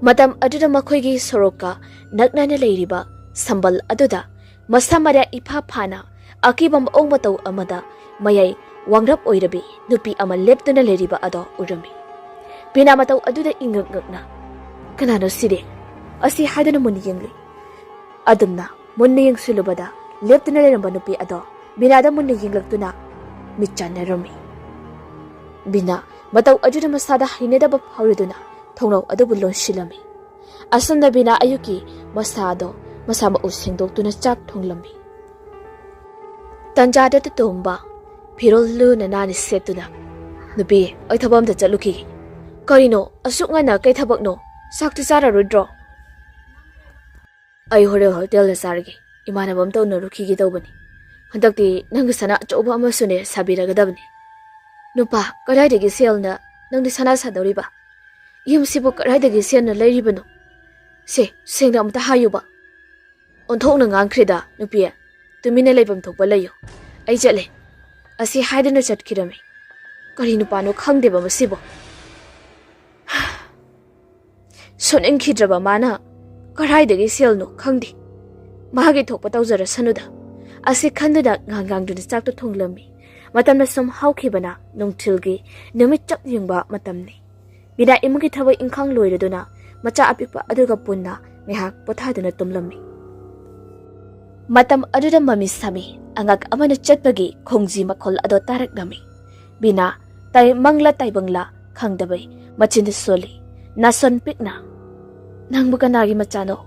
ꯃꯇꯝ ꯑꯗꯨꯗ ꯃꯈꯣꯏꯒꯤ ꯁꯣꯔꯣꯛꯀ ꯅꯛꯅꯅ ꯂꯩꯔꯤꯕ ꯁꯝꯕꯜ ꯑꯗꯨꯗ ꯃꯁꯝ ꯃꯔꯥ ꯏꯐꯥ ꯐꯥꯅ ꯑꯀꯤꯕ ꯃꯑꯣꯡ ꯃꯇꯧ ꯑꯃꯗ ꯃꯌꯥꯏ ꯋꯥꯡꯔꯞ ꯑꯣꯏꯔꯕꯤ ꯅꯨꯄꯤ ꯑꯃ ꯂꯦꯞꯇꯨꯅ ꯂꯩꯔꯤꯕ ꯑꯗꯣ ꯎꯔꯝꯃꯤ꯫ ꯕꯤꯅꯥ ꯃꯇꯧ ꯑꯗꯨꯗ ꯏꯉꯛ ꯉꯛꯅ, "ꯀꯅꯥꯅꯣ ꯁꯤꯗꯤ?" ꯑꯁꯤ ꯍꯥꯏꯗꯨꯅ ꯃꯨꯟꯅ ꯌꯦꯡꯂꯤ꯫ ꯑꯗꯨꯝꯅ ꯃꯨꯟꯅ ꯌꯦꯡꯁꯤꯜꯂꯨꯕꯗ ꯂꯦꯞꯇꯨꯅ ꯂꯩꯔꯝꯕ ꯅꯨꯄꯤ ꯑꯗꯣ ꯕꯤꯅꯥꯗ ꯃꯨꯟꯅ ꯌꯦꯡꯂꯛꯇꯨꯅ ꯃꯤꯠ ꯆꯥꯟꯅꯔꯝꯃꯤ꯫ ꯕꯤꯅꯥ ꯃꯇꯧ ꯑꯗꯨꯗ ꯃꯁꯥꯗ ꯍꯩꯅꯗꯕ ꯐꯥꯎꯔꯗꯨꯅ ꯊꯣꯡꯅꯥꯎ ꯑꯗꯨꯕꯨ ꯂꯣꯟꯁꯤꯜꯂꯝꯃꯤ꯫ ꯑꯁꯨꯝꯅ ꯕꯤꯅꯥ ꯑꯌꯨꯛꯀꯤ ꯃꯁꯥꯗꯣ ꯃꯁꯥ ꯃꯎ ꯁꯦꯡꯗꯣꯛꯇꯨꯅ ꯆꯥꯛ ꯊꯣꯡꯂꯝꯃꯤ꯫ ꯇꯟꯖꯥꯗꯨꯗ ꯇꯣꯝꯕ ꯐꯤꯔꯣꯜ ꯂꯨꯅ ꯅꯥꯟꯅ ꯁꯦꯠꯇꯨꯅ, "ꯅꯨꯄꯤ, ꯑꯩ ꯊꯕꯛ ꯑꯝꯇ ꯆꯠꯂꯨꯈꯤꯒꯦ꯫" "ꯀꯔꯤꯅꯣ? ꯑꯁꯨꯛ ꯉꯟꯅ ꯀꯩ ꯊꯕꯛꯅꯣ? ꯆꯥꯛꯇꯤ ꯆꯥꯔꯔꯣꯏꯗ꯭ꯔꯣ?" "ꯑꯩ ꯍꯣꯔꯦꯟ ꯍꯣꯇꯦꯜꯗ ꯆꯥꯔꯒꯦ꯫ ꯏꯃꯥꯟꯅꯕ ꯑꯝꯇ ꯎꯅꯔꯨꯈꯤꯒꯦ ꯇꯧꯕꯅꯤ꯫ ꯍꯟꯗꯛꯇꯤ ꯅꯪꯒꯤ ꯁꯅꯥ ꯑꯆꯧꯕ ꯑꯃꯁꯨꯅꯦ ꯁꯥꯕꯤꯔꯒꯗꯕꯅꯤ꯫" "ꯅꯨꯄꯥ, ꯀꯗꯥꯏꯗꯒꯤ ꯁꯦꯜꯅ ꯅꯪꯗꯤ ꯁꯅꯥ ꯁꯥꯗꯧꯔꯤꯕ? ꯌꯨꯝꯁꯤꯕꯨ ꯀꯗꯥꯏꯗꯒꯤ ꯁꯦꯜꯅ ꯂꯩꯔꯤꯕꯅꯣ? ꯁꯦ, ꯁꯦꯡꯅ ꯑꯃꯇ ꯍꯥꯏꯌꯨꯕ꯫" ꯑꯣꯟꯊꯣꯛꯅ ꯉꯥꯡꯈ꯭ꯔꯦꯗ, ꯅꯨꯄꯤ꯫ ꯇꯨꯃꯤꯟꯅ ꯂꯩꯐꯝ ꯊꯣꯛꯄ ꯂꯩꯌꯨ꯫ ꯑꯩ ꯆꯠꯂꯦ꯫ ꯑꯁꯤ ꯍꯥꯏꯗꯨꯅ ꯆꯠꯈꯤꯔꯝꯃꯤ꯫ ꯀꯔꯤ ꯅꯨꯄꯥꯅꯣ ꯈꯪꯗꯦꯕ ꯃꯁꯤꯕꯨ꯫ ꯁꯣꯟꯅꯤꯡꯈꯤꯗ꯭ꯔꯕ ꯃꯥꯅ ꯀꯔꯥꯏꯗꯒꯤ ꯁꯦꯜꯅꯣ ꯈꯪꯗꯦ꯫ ꯃꯥꯒꯤ ꯊꯣꯛꯄ ꯇꯧꯖꯔꯁꯅꯨꯗ꯫ ꯑꯁꯤ ꯈꯟꯗꯨꯅ ꯉꯥꯡ ꯉꯥꯡꯗꯨꯅ ꯆꯥꯛꯇꯣ ꯊꯣꯡꯂꯝꯃꯤ꯫ ꯃꯇꯝꯅ ꯁꯨꯝ ꯍꯧꯈꯤꯕꯅ ꯅꯨꯡꯊꯤꯜꯒꯤ ꯅꯨꯃꯤꯠ ꯆꯞ ꯌꯨꯡꯕ ꯃꯇꯝꯅꯤ꯫ ꯕꯤꯅꯥ ꯏꯃꯨꯡꯒꯤ ꯊꯕꯛ ꯏꯪꯈꯥꯡ ꯂꯣꯏꯔꯗꯨꯅ ꯃꯆꯥ ꯑꯄꯤꯛꯄ ꯑꯗꯨꯒ ꯄꯨꯟꯅ ꯉꯥꯏꯍꯥꯛ ꯄꯣꯊꯥꯗꯨꯅ ꯇꯨꯝꯂꯝꯃꯤ꯫ ꯃꯇꯝ ꯑꯗꯨꯗ ꯃꯃꯤ ꯁꯥꯃꯤ ꯑꯉꯛ ꯑꯃꯅ ꯆꯠꯄꯒꯤ ꯈꯣꯡꯖꯤ ꯃꯈꯣꯜ ꯑꯗꯣ ꯇꯥꯔꯛꯂꯝꯃꯤ꯫ ꯕꯤꯅꯥ ꯇꯥꯏꯃꯪꯂꯥ ꯇꯥꯏꯕꯪꯂꯥ ꯈꯪꯗꯕꯩ ꯃꯆꯤꯟꯗꯨ ꯁꯣꯜꯂꯤ꯫ ꯅꯥꯁꯣꯟ ꯄꯤꯛꯅ, "ꯅꯪꯕꯨ ꯀꯅꯥꯒꯤ ꯃꯆꯥꯅꯣ?"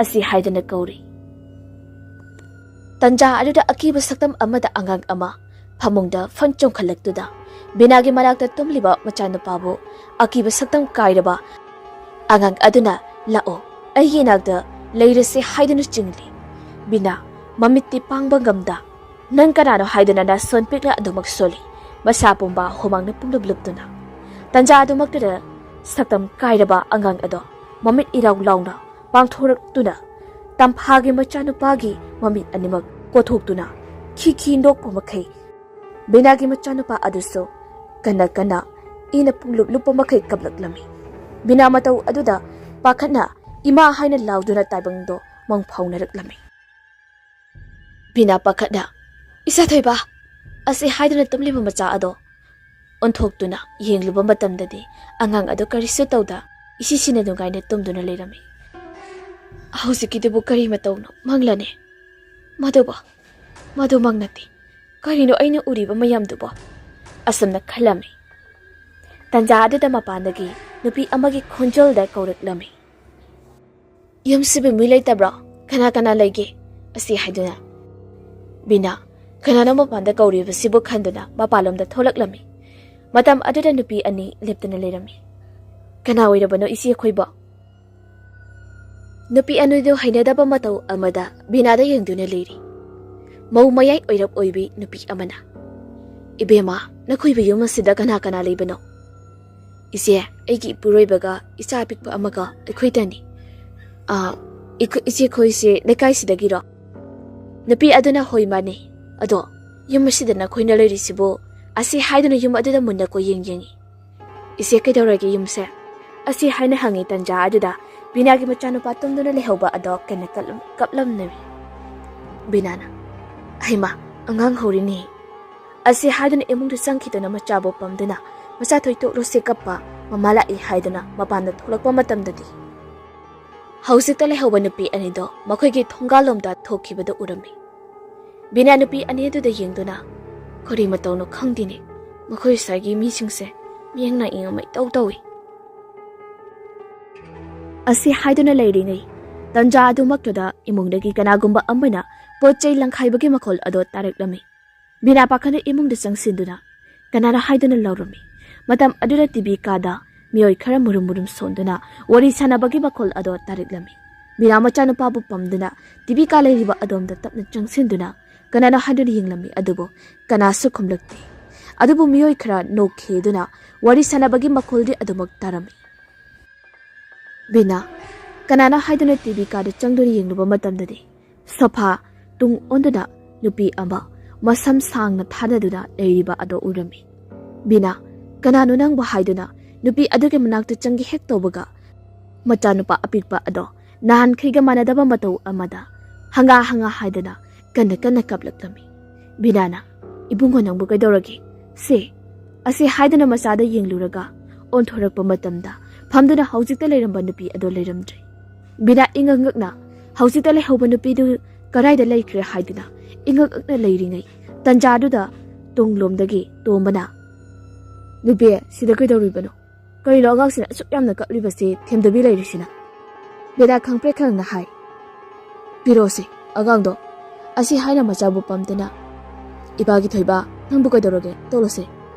ꯑꯁꯤ ꯍꯥꯏꯗꯨꯅ ꯀꯧꯔꯤ꯫ ꯇꯟꯖꯥ ꯑꯗꯨꯗ ꯑꯀꯤꯕ ꯁꯛꯇꯝ ꯑꯃꯗ ꯑꯉꯥꯡ ꯑꯃ ꯐꯃꯨꯡꯗ ꯐꯟ ꯆꯣꯡꯈꯠꯂꯛꯇꯨꯅ ꯕꯤꯅꯥꯒꯤ ꯃꯅꯥꯛꯇ ꯇꯨꯝꯂꯤꯕ ꯃꯆꯥꯅꯨꯄꯥꯕꯨ ꯑꯀꯤꯕ ꯁꯛꯇꯝ ꯀꯥꯏꯔꯕ ꯑꯉꯥꯡ ꯑꯗꯨꯅ, "ꯂꯥꯛꯑꯣ, ꯑꯩꯒꯤ ꯏꯅꯥꯛꯇ ꯂꯩꯔꯁꯦ" ꯍꯥꯏꯗꯨꯅ ꯆꯤꯡꯂꯤ꯫ ꯕꯤꯅꯥ ꯃꯃꯤꯠꯇꯤ ꯄꯥꯡꯕ ꯉꯝꯗ, "ꯅꯪ ꯀꯅꯥꯅꯣ?" ꯍꯥꯏꯗꯨꯅ ꯅꯥꯁꯣꯟ ꯄꯤꯛꯅ ꯑꯗꯨꯃꯛ ꯁꯣꯜꯂꯤ, ꯃꯁꯥ ꯄꯨꯝꯕ ꯍꯨꯃꯥꯡꯅ ꯄꯨꯡꯂꯨꯞ ꯂꯨꯞꯇꯨꯅ꯫ ꯇꯟꯖꯥ ꯑꯗꯨꯃꯛꯇꯨꯗ ꯁꯛꯇꯝ ꯀꯥꯏꯔꯕ ꯑꯉꯥꯡ ꯑꯗꯣ ꯃꯃꯤꯠ ꯏꯔꯥꯎ ꯂꯥꯎꯅ ꯄꯥꯡꯊꯣꯔꯛꯇꯨꯅ ꯇꯝꯐꯥꯒꯤ ꯃꯆꯥꯅꯨꯄꯥꯒꯤ ꯃꯃꯤꯠ ꯑꯅꯤꯃꯛ ꯀꯣꯊꯣꯛꯇꯨꯅ ꯈꯤ ꯈꯤ ꯅꯣꯛꯄ ꯃꯈꯩ ꯕꯤꯅꯥꯒꯤ ꯃꯆꯥꯅꯨꯄꯥ ꯑꯗꯨꯁꯨ ꯀꯟꯅ ꯀꯟꯅ ꯏꯅ ꯄꯨꯡꯂꯨꯞ ꯂꯨꯞꯄ ꯃꯈꯩ ꯀꯞꯂꯛꯂꯝꯃꯤ꯫ ꯕꯤꯅꯥ ꯃꯇꯧ ꯑꯗꯨꯗ ꯄꯥꯈꯠꯅ "ꯏꯃꯥ" ꯍꯥꯏꯅ ꯂꯥꯎꯗꯨꯅ ꯇꯥꯏꯕꯪꯗꯣ ꯃꯪ ꯐꯥꯎꯅꯔꯛꯂꯝꯃꯤ꯫ ꯕꯤꯅꯥ ꯄꯥꯈꯠꯅ, "ꯏꯆꯥ ꯊꯣꯏꯕ" ꯑꯁꯤ ꯍꯥꯏꯗꯨꯅ ꯇꯨꯝꯂꯤꯕ ꯃꯆꯥ ꯑꯗꯣ ꯑꯣꯟꯊꯣꯛꯇꯨꯅ ꯌꯦꯡꯂꯨꯕ ꯃꯇꯝꯗꯗꯤ ꯑꯉꯥꯡ ꯑꯗꯨ ꯀꯔꯤꯁꯨ ꯇꯧꯗ ꯏꯁꯤꯁꯤꯅ ꯅꯨꯡꯉꯥꯏꯅ ꯇꯨꯝꯗꯨꯅ ꯂꯩꯔꯝꯃꯤ꯫ "ꯍꯧꯖꯤꯛꯀꯤꯗꯨꯕꯨ ꯀꯔꯤ ꯃꯇꯧꯅꯣ? ꯃꯪꯂꯅꯦ? ꯃꯗꯨꯕꯨ, ꯃꯗꯨ ꯃꯪ ꯅꯠꯇꯦ꯫ ꯀꯔꯤꯅꯣ ꯑꯩꯅ ꯎꯔꯤꯕ ꯃꯌꯥꯝꯗꯨꯕꯣ?" ꯑꯁꯨꯝꯅ ꯈꯜꯂꯝꯃꯤ꯫ ꯇꯟꯖꯥ ꯑꯗꯨꯗ ꯃꯄꯥꯟꯗꯒꯤ ꯅꯨꯄꯤ ꯑꯃꯒꯤ ꯈꯣꯟꯖꯦꯜꯗ ꯀꯧꯔꯛꯂꯝꯃꯤ꯫ "ꯌꯨꯝꯁꯤꯕꯨ ꯃꯤ ꯂꯩꯇꯕ꯭ꯔꯣ? ꯀꯅꯥ ꯀꯅꯥ ꯂꯩꯒꯦ?" ꯑꯁꯤ ꯍꯥꯏꯗꯨꯅ꯫ ꯕꯤꯅꯥ ꯀꯅꯥꯅꯣ ꯃꯄꯥꯟꯗ ꯀꯧꯔꯤꯕꯁꯤꯕꯨ ꯈꯟꯗꯨꯅ ꯃꯄꯥꯟꯂꯣꯝꯗ ꯊꯣꯛꯂꯛꯂꯝꯃꯤ꯫ ꯃꯇꯝ ꯑꯗꯨꯗ ꯅꯨꯄꯤ ꯑꯅꯤ ꯂꯦꯞꯇꯅ ꯂꯩꯔꯝꯃꯤ꯫ "ꯀꯅꯥ ꯑꯣꯏꯔꯕꯅꯣ ꯏꯆꯦ ꯑꯩꯈꯣꯏꯕꯣ?" ꯅꯨꯄꯤ ꯑꯅꯤꯗꯨ ꯍꯩꯅꯗꯕ ꯃꯇꯧ ꯑꯃꯗ ꯕꯤꯅꯥꯗ ꯌꯦꯡꯗꯨꯅ ꯂꯩꯔꯤ꯫ ꯃꯧ ꯃꯌꯥꯏ ꯑꯣꯏꯔꯞ ꯑꯣꯏꯕꯤ ꯅꯨꯄꯤ ꯑꯃꯅ, "ꯏꯕꯦꯝꯃ, ꯅꯈꯣꯏꯕꯨ ꯌꯨꯝ ꯑꯁꯤꯗ ꯀꯅꯥ ꯀꯅꯥ ꯂꯩꯕꯅꯣ?" "ꯏꯆꯦ, ꯑꯩꯒꯤ ꯏꯄꯨꯔꯣꯏꯕꯒ ꯏꯆꯥ ꯑꯄꯤꯛꯄ ꯑꯃꯒ ꯑꯩꯈꯣꯏꯗꯅꯤ꯫" "ꯑꯥ, ꯏꯈꯣ-, ꯏꯆꯦ ꯈꯣꯏꯁꯦ ꯂꯩꯀꯥꯏꯁꯤꯗꯒꯤꯔꯣ?" ꯅꯨꯄꯤ ꯑꯗꯨꯅ, "ꯍꯣꯏ, ꯃꯥꯅꯤ꯫ ꯑꯗꯣ ꯌꯨꯝ ꯑꯁꯤꯗ ꯅꯈꯣꯏꯅ ꯂꯩꯔꯤꯁꯤꯕꯨ?" ꯑꯁꯤ ꯍꯥꯏꯗꯨꯅ ꯌꯨꯝ ꯑꯗꯨꯗ ꯃꯨꯟꯅ ꯀꯣꯏꯌꯦꯡ ꯌꯦꯡꯉꯤ꯫ "ꯏꯆꯦ, ꯀꯩꯗꯧꯔꯒꯦ ꯌꯨꯝꯁꯦ?" ꯑꯁꯤ ꯍꯥꯏꯅ ꯍꯪꯉꯤ ꯇꯟꯖꯥ ꯑꯗꯨꯗ ꯕꯤꯅꯥꯒꯤ ꯃꯆꯥꯅꯨꯄꯥ ꯇꯨꯝꯗꯨꯅ ꯂꯩꯍꯧꯕ ꯑꯗꯣ ꯀꯟꯅ ꯀꯞꯂꯝ-, ꯀꯞꯂꯝꯅꯔꯤ꯫ ꯕꯤꯅꯥꯅ, "ꯍꯩꯃꯥ, ꯑꯉꯥꯡ ꯍꯧꯔꯤꯅꯦ꯫" ꯑꯁꯤ ꯍꯥꯏꯗꯨꯅ ꯏꯃꯨꯡꯗ ꯆꯪꯈꯤꯗꯨꯅ ꯃꯆꯥꯕꯨ ꯄꯝꯗꯨꯅ, "ꯃꯆꯥ ꯊꯣꯏꯇꯣꯛꯂꯨꯁꯦ ꯀꯞꯄ, ꯃꯃꯥ ꯂꯥꯛꯏ" ꯍꯥꯏꯗꯨꯅ ꯃꯄꯥꯟꯗ ꯊꯣꯛꯂꯛꯄ ꯃꯇꯝꯗꯗꯤ, ꯍꯧꯖꯤꯛꯇ ꯂꯩꯍꯧꯕ ꯅꯨꯄꯤ ꯑꯅꯤꯗꯣ ꯃꯈꯣꯏꯒꯤ ꯊꯣꯡꯒꯥꯜꯂꯣꯝꯗ ꯊꯣꯛꯈꯤꯕꯗꯨ ꯎꯔꯝꯃꯤ꯫ ꯕꯤꯅꯥ ꯅꯨꯄꯤ ꯑꯅꯤ ꯑꯗꯨꯗ ꯌꯦꯡꯗꯨꯅ, "ꯀꯔꯤ ꯃꯇꯧꯅꯣ ꯈꯪꯗꯦꯅꯦ, ꯃꯈꯣꯏ ꯁ꯭ꯋꯥꯏꯒꯤ ꯃꯤꯁꯤꯡꯁꯦ ꯃꯤꯠꯌꯦꯡ ꯅꯥꯏꯌꯦꯡ ꯑꯃ ꯏꯇꯧ ꯇꯧꯏ" ꯑꯁꯤ ꯍꯥꯏꯗꯨꯅ ꯂꯩꯔꯤꯉꯩ ꯇꯟꯖꯥ ꯑꯗꯨꯃꯛꯇꯨꯗ ꯏꯃꯨꯡꯗꯒꯤ ꯀꯅꯥꯒꯨꯝꯕ ꯑꯃꯅ ꯄꯣꯠ ꯆꯩ ꯂꯪꯈꯥꯏꯕꯒꯤ ꯃꯈꯣꯜ ꯑꯗꯣ ꯇꯥꯔꯛꯂꯝꯃꯤ꯫ ꯕꯤꯅꯥ ꯄꯥꯈꯠꯅ ꯏꯃꯨꯡꯗ ꯆꯪꯁꯤꯟꯗꯨꯅ ꯀꯅꯥꯅꯣ ꯍꯥꯏꯗꯨꯅ ꯂꯥꯎꯔꯝꯃꯤ꯫ ꯃꯇꯝ ꯑꯗꯨꯗ ꯇꯤꯚꯤ ꯀꯥꯗ ꯃꯤꯑꯣꯏ ꯈꯔ ꯃꯨꯔꯨꯝ ꯃꯨꯔꯨꯝ ꯁꯣꯟꯗꯨꯅ ꯋꯥꯔꯤ ꯁꯥꯟꯅꯕꯒꯤ ꯃꯈꯣꯜ ꯑꯗꯣ ꯇꯥꯔꯛꯂꯝꯃꯤ꯫ ꯕꯤꯅꯥ ꯃꯆꯥꯅꯨꯄꯥꯕꯨ ꯄꯝꯗꯨꯅ ꯇꯤꯚꯤ ꯀꯥ ꯂꯩꯔꯤꯕ ꯑꯗꯣꯝꯗ ꯇꯞꯅ ꯆꯪꯁꯤꯟꯗꯨꯅ ꯀꯅꯥꯅꯣ ꯍꯥꯏꯗꯨꯅ ꯌꯦꯡꯂꯝꯃꯤ, ꯑꯗꯨꯕꯨ ꯀꯅꯥꯁꯨ ꯈꯨꯝꯂꯛꯇꯦ꯫ ꯑꯗꯨꯕꯨ ꯃꯤꯑꯣꯏ ꯈꯔ ꯅꯣꯛꯈꯤꯗꯨꯅ ꯋꯥꯔꯤ ꯁꯥꯟꯅꯕꯒꯤ ꯃꯈꯣꯜꯗꯤ ꯑꯗꯨꯃꯛ ꯇꯥꯔꯝꯃꯤ꯫ ꯕꯤꯅꯥ ꯀꯅꯥꯅꯣ ꯍꯥꯏꯗꯨꯅ ꯇꯤꯚꯤ ꯀꯥꯗ ꯆꯪꯗꯨꯅ ꯌꯦꯡꯂꯨꯕ ꯃꯇꯝꯗꯗꯤ, ꯁꯣꯐꯥ ꯇꯨꯡ ꯑꯣꯟꯗꯨꯅ ꯅꯨꯄꯤ ꯑꯃ ꯃꯁꯝ ꯁꯥꯡꯅ ꯊꯥꯗꯗꯨꯅ ꯂꯩꯔꯤꯕ ꯑꯗꯣ ꯎꯔꯝꯃꯤ꯫ ꯕꯤꯅꯥ, "ꯀꯅꯥꯅꯣ ꯅꯪꯕꯨ?" ꯍꯥꯏꯗꯨꯅ ꯅꯨꯄꯤ ꯑꯗꯨꯒꯤ ꯃꯅꯥꯛꯇ ꯆꯪꯒꯦ ꯍꯦꯛ ꯇꯧꯕꯒ, ꯃꯆꯥꯅꯨꯄꯥ ꯑꯄꯤꯛꯄ ꯑꯗꯣ ꯅꯍꯥꯟꯈꯩꯒ ꯃꯥꯟꯅꯗꯕ ꯃꯇꯧ ꯑꯃꯗ ꯍꯪꯒꯥ ꯍꯪꯒꯥ ꯍꯥꯏꯗꯨꯅ ꯀꯟꯅ ꯀꯟꯅ ꯀꯞꯂꯛꯂꯝꯃꯤ꯫ ꯕꯤꯅꯥꯅ, "ꯏꯕꯨꯡꯉꯣ, ꯅꯪꯕꯨ ꯀꯩꯗꯧꯔꯒꯦ? ꯁꯦ," ꯑꯁꯤ ꯍꯥꯏꯗꯨꯅ ꯃꯆꯥꯗ ꯌꯦꯡꯂꯨꯔꯒ ꯑꯣꯟꯊꯣꯔꯛꯄ ꯃꯇꯝꯗ ꯐꯝꯗꯨꯅ ꯍꯧꯖꯤꯛꯇ ꯂꯩꯔꯝꯕ ꯅꯨꯄꯤ ꯑꯗꯣ ꯂꯩꯔꯝꯗ꯭ꯔꯦ꯫ ꯕꯤꯅꯥ ꯏꯉꯛ ꯉꯛꯅ ꯍꯧꯖꯤꯛꯇ ꯂꯩꯍꯧꯕ ꯅꯨꯄꯤꯗꯨ ꯀꯗꯥꯏꯗ ꯂꯩꯈ꯭ꯔꯦ ꯍꯥꯏꯗꯨꯅ ꯏꯉꯛ ꯉꯛꯅ ꯂꯩꯔꯤꯉꯩ ꯇꯟꯖꯥꯗꯨꯗ ꯇꯨꯡꯂꯣꯝꯗꯒꯤ ꯇꯣꯝꯕꯅ, "ꯅꯨꯄꯤ, ꯁꯤꯗ ꯀꯩꯗꯧꯔꯤꯕꯅꯣ? ꯀꯔꯤꯅꯣ ꯑꯉꯥꯡꯁꯤꯅ ꯑꯁꯨꯛ ꯌꯥꯝꯅ ꯀꯞꯂꯤꯕꯁꯤ ꯊꯦꯝꯗꯕꯤ ꯂꯩꯔꯤꯁꯤꯅ?" ꯕꯤꯅꯥ ꯈꯪꯄ꯭ꯔꯦꯛ ꯈꯪꯅ ꯍꯥꯏ, "ꯄꯤꯔꯛꯑꯣꯁꯦ ꯑꯉꯥꯡꯗꯣ꯫" ꯑꯁꯤ ꯍꯥꯏꯅ ꯃꯆꯥꯕꯨ ꯄꯝꯗꯨꯅ "ꯏꯄꯥꯒꯤ ꯊꯣꯏꯕ, ꯅꯪꯕꯨ ꯀꯩꯗꯧꯔꯒꯦ? ꯇꯣꯛꯂꯁꯦ,"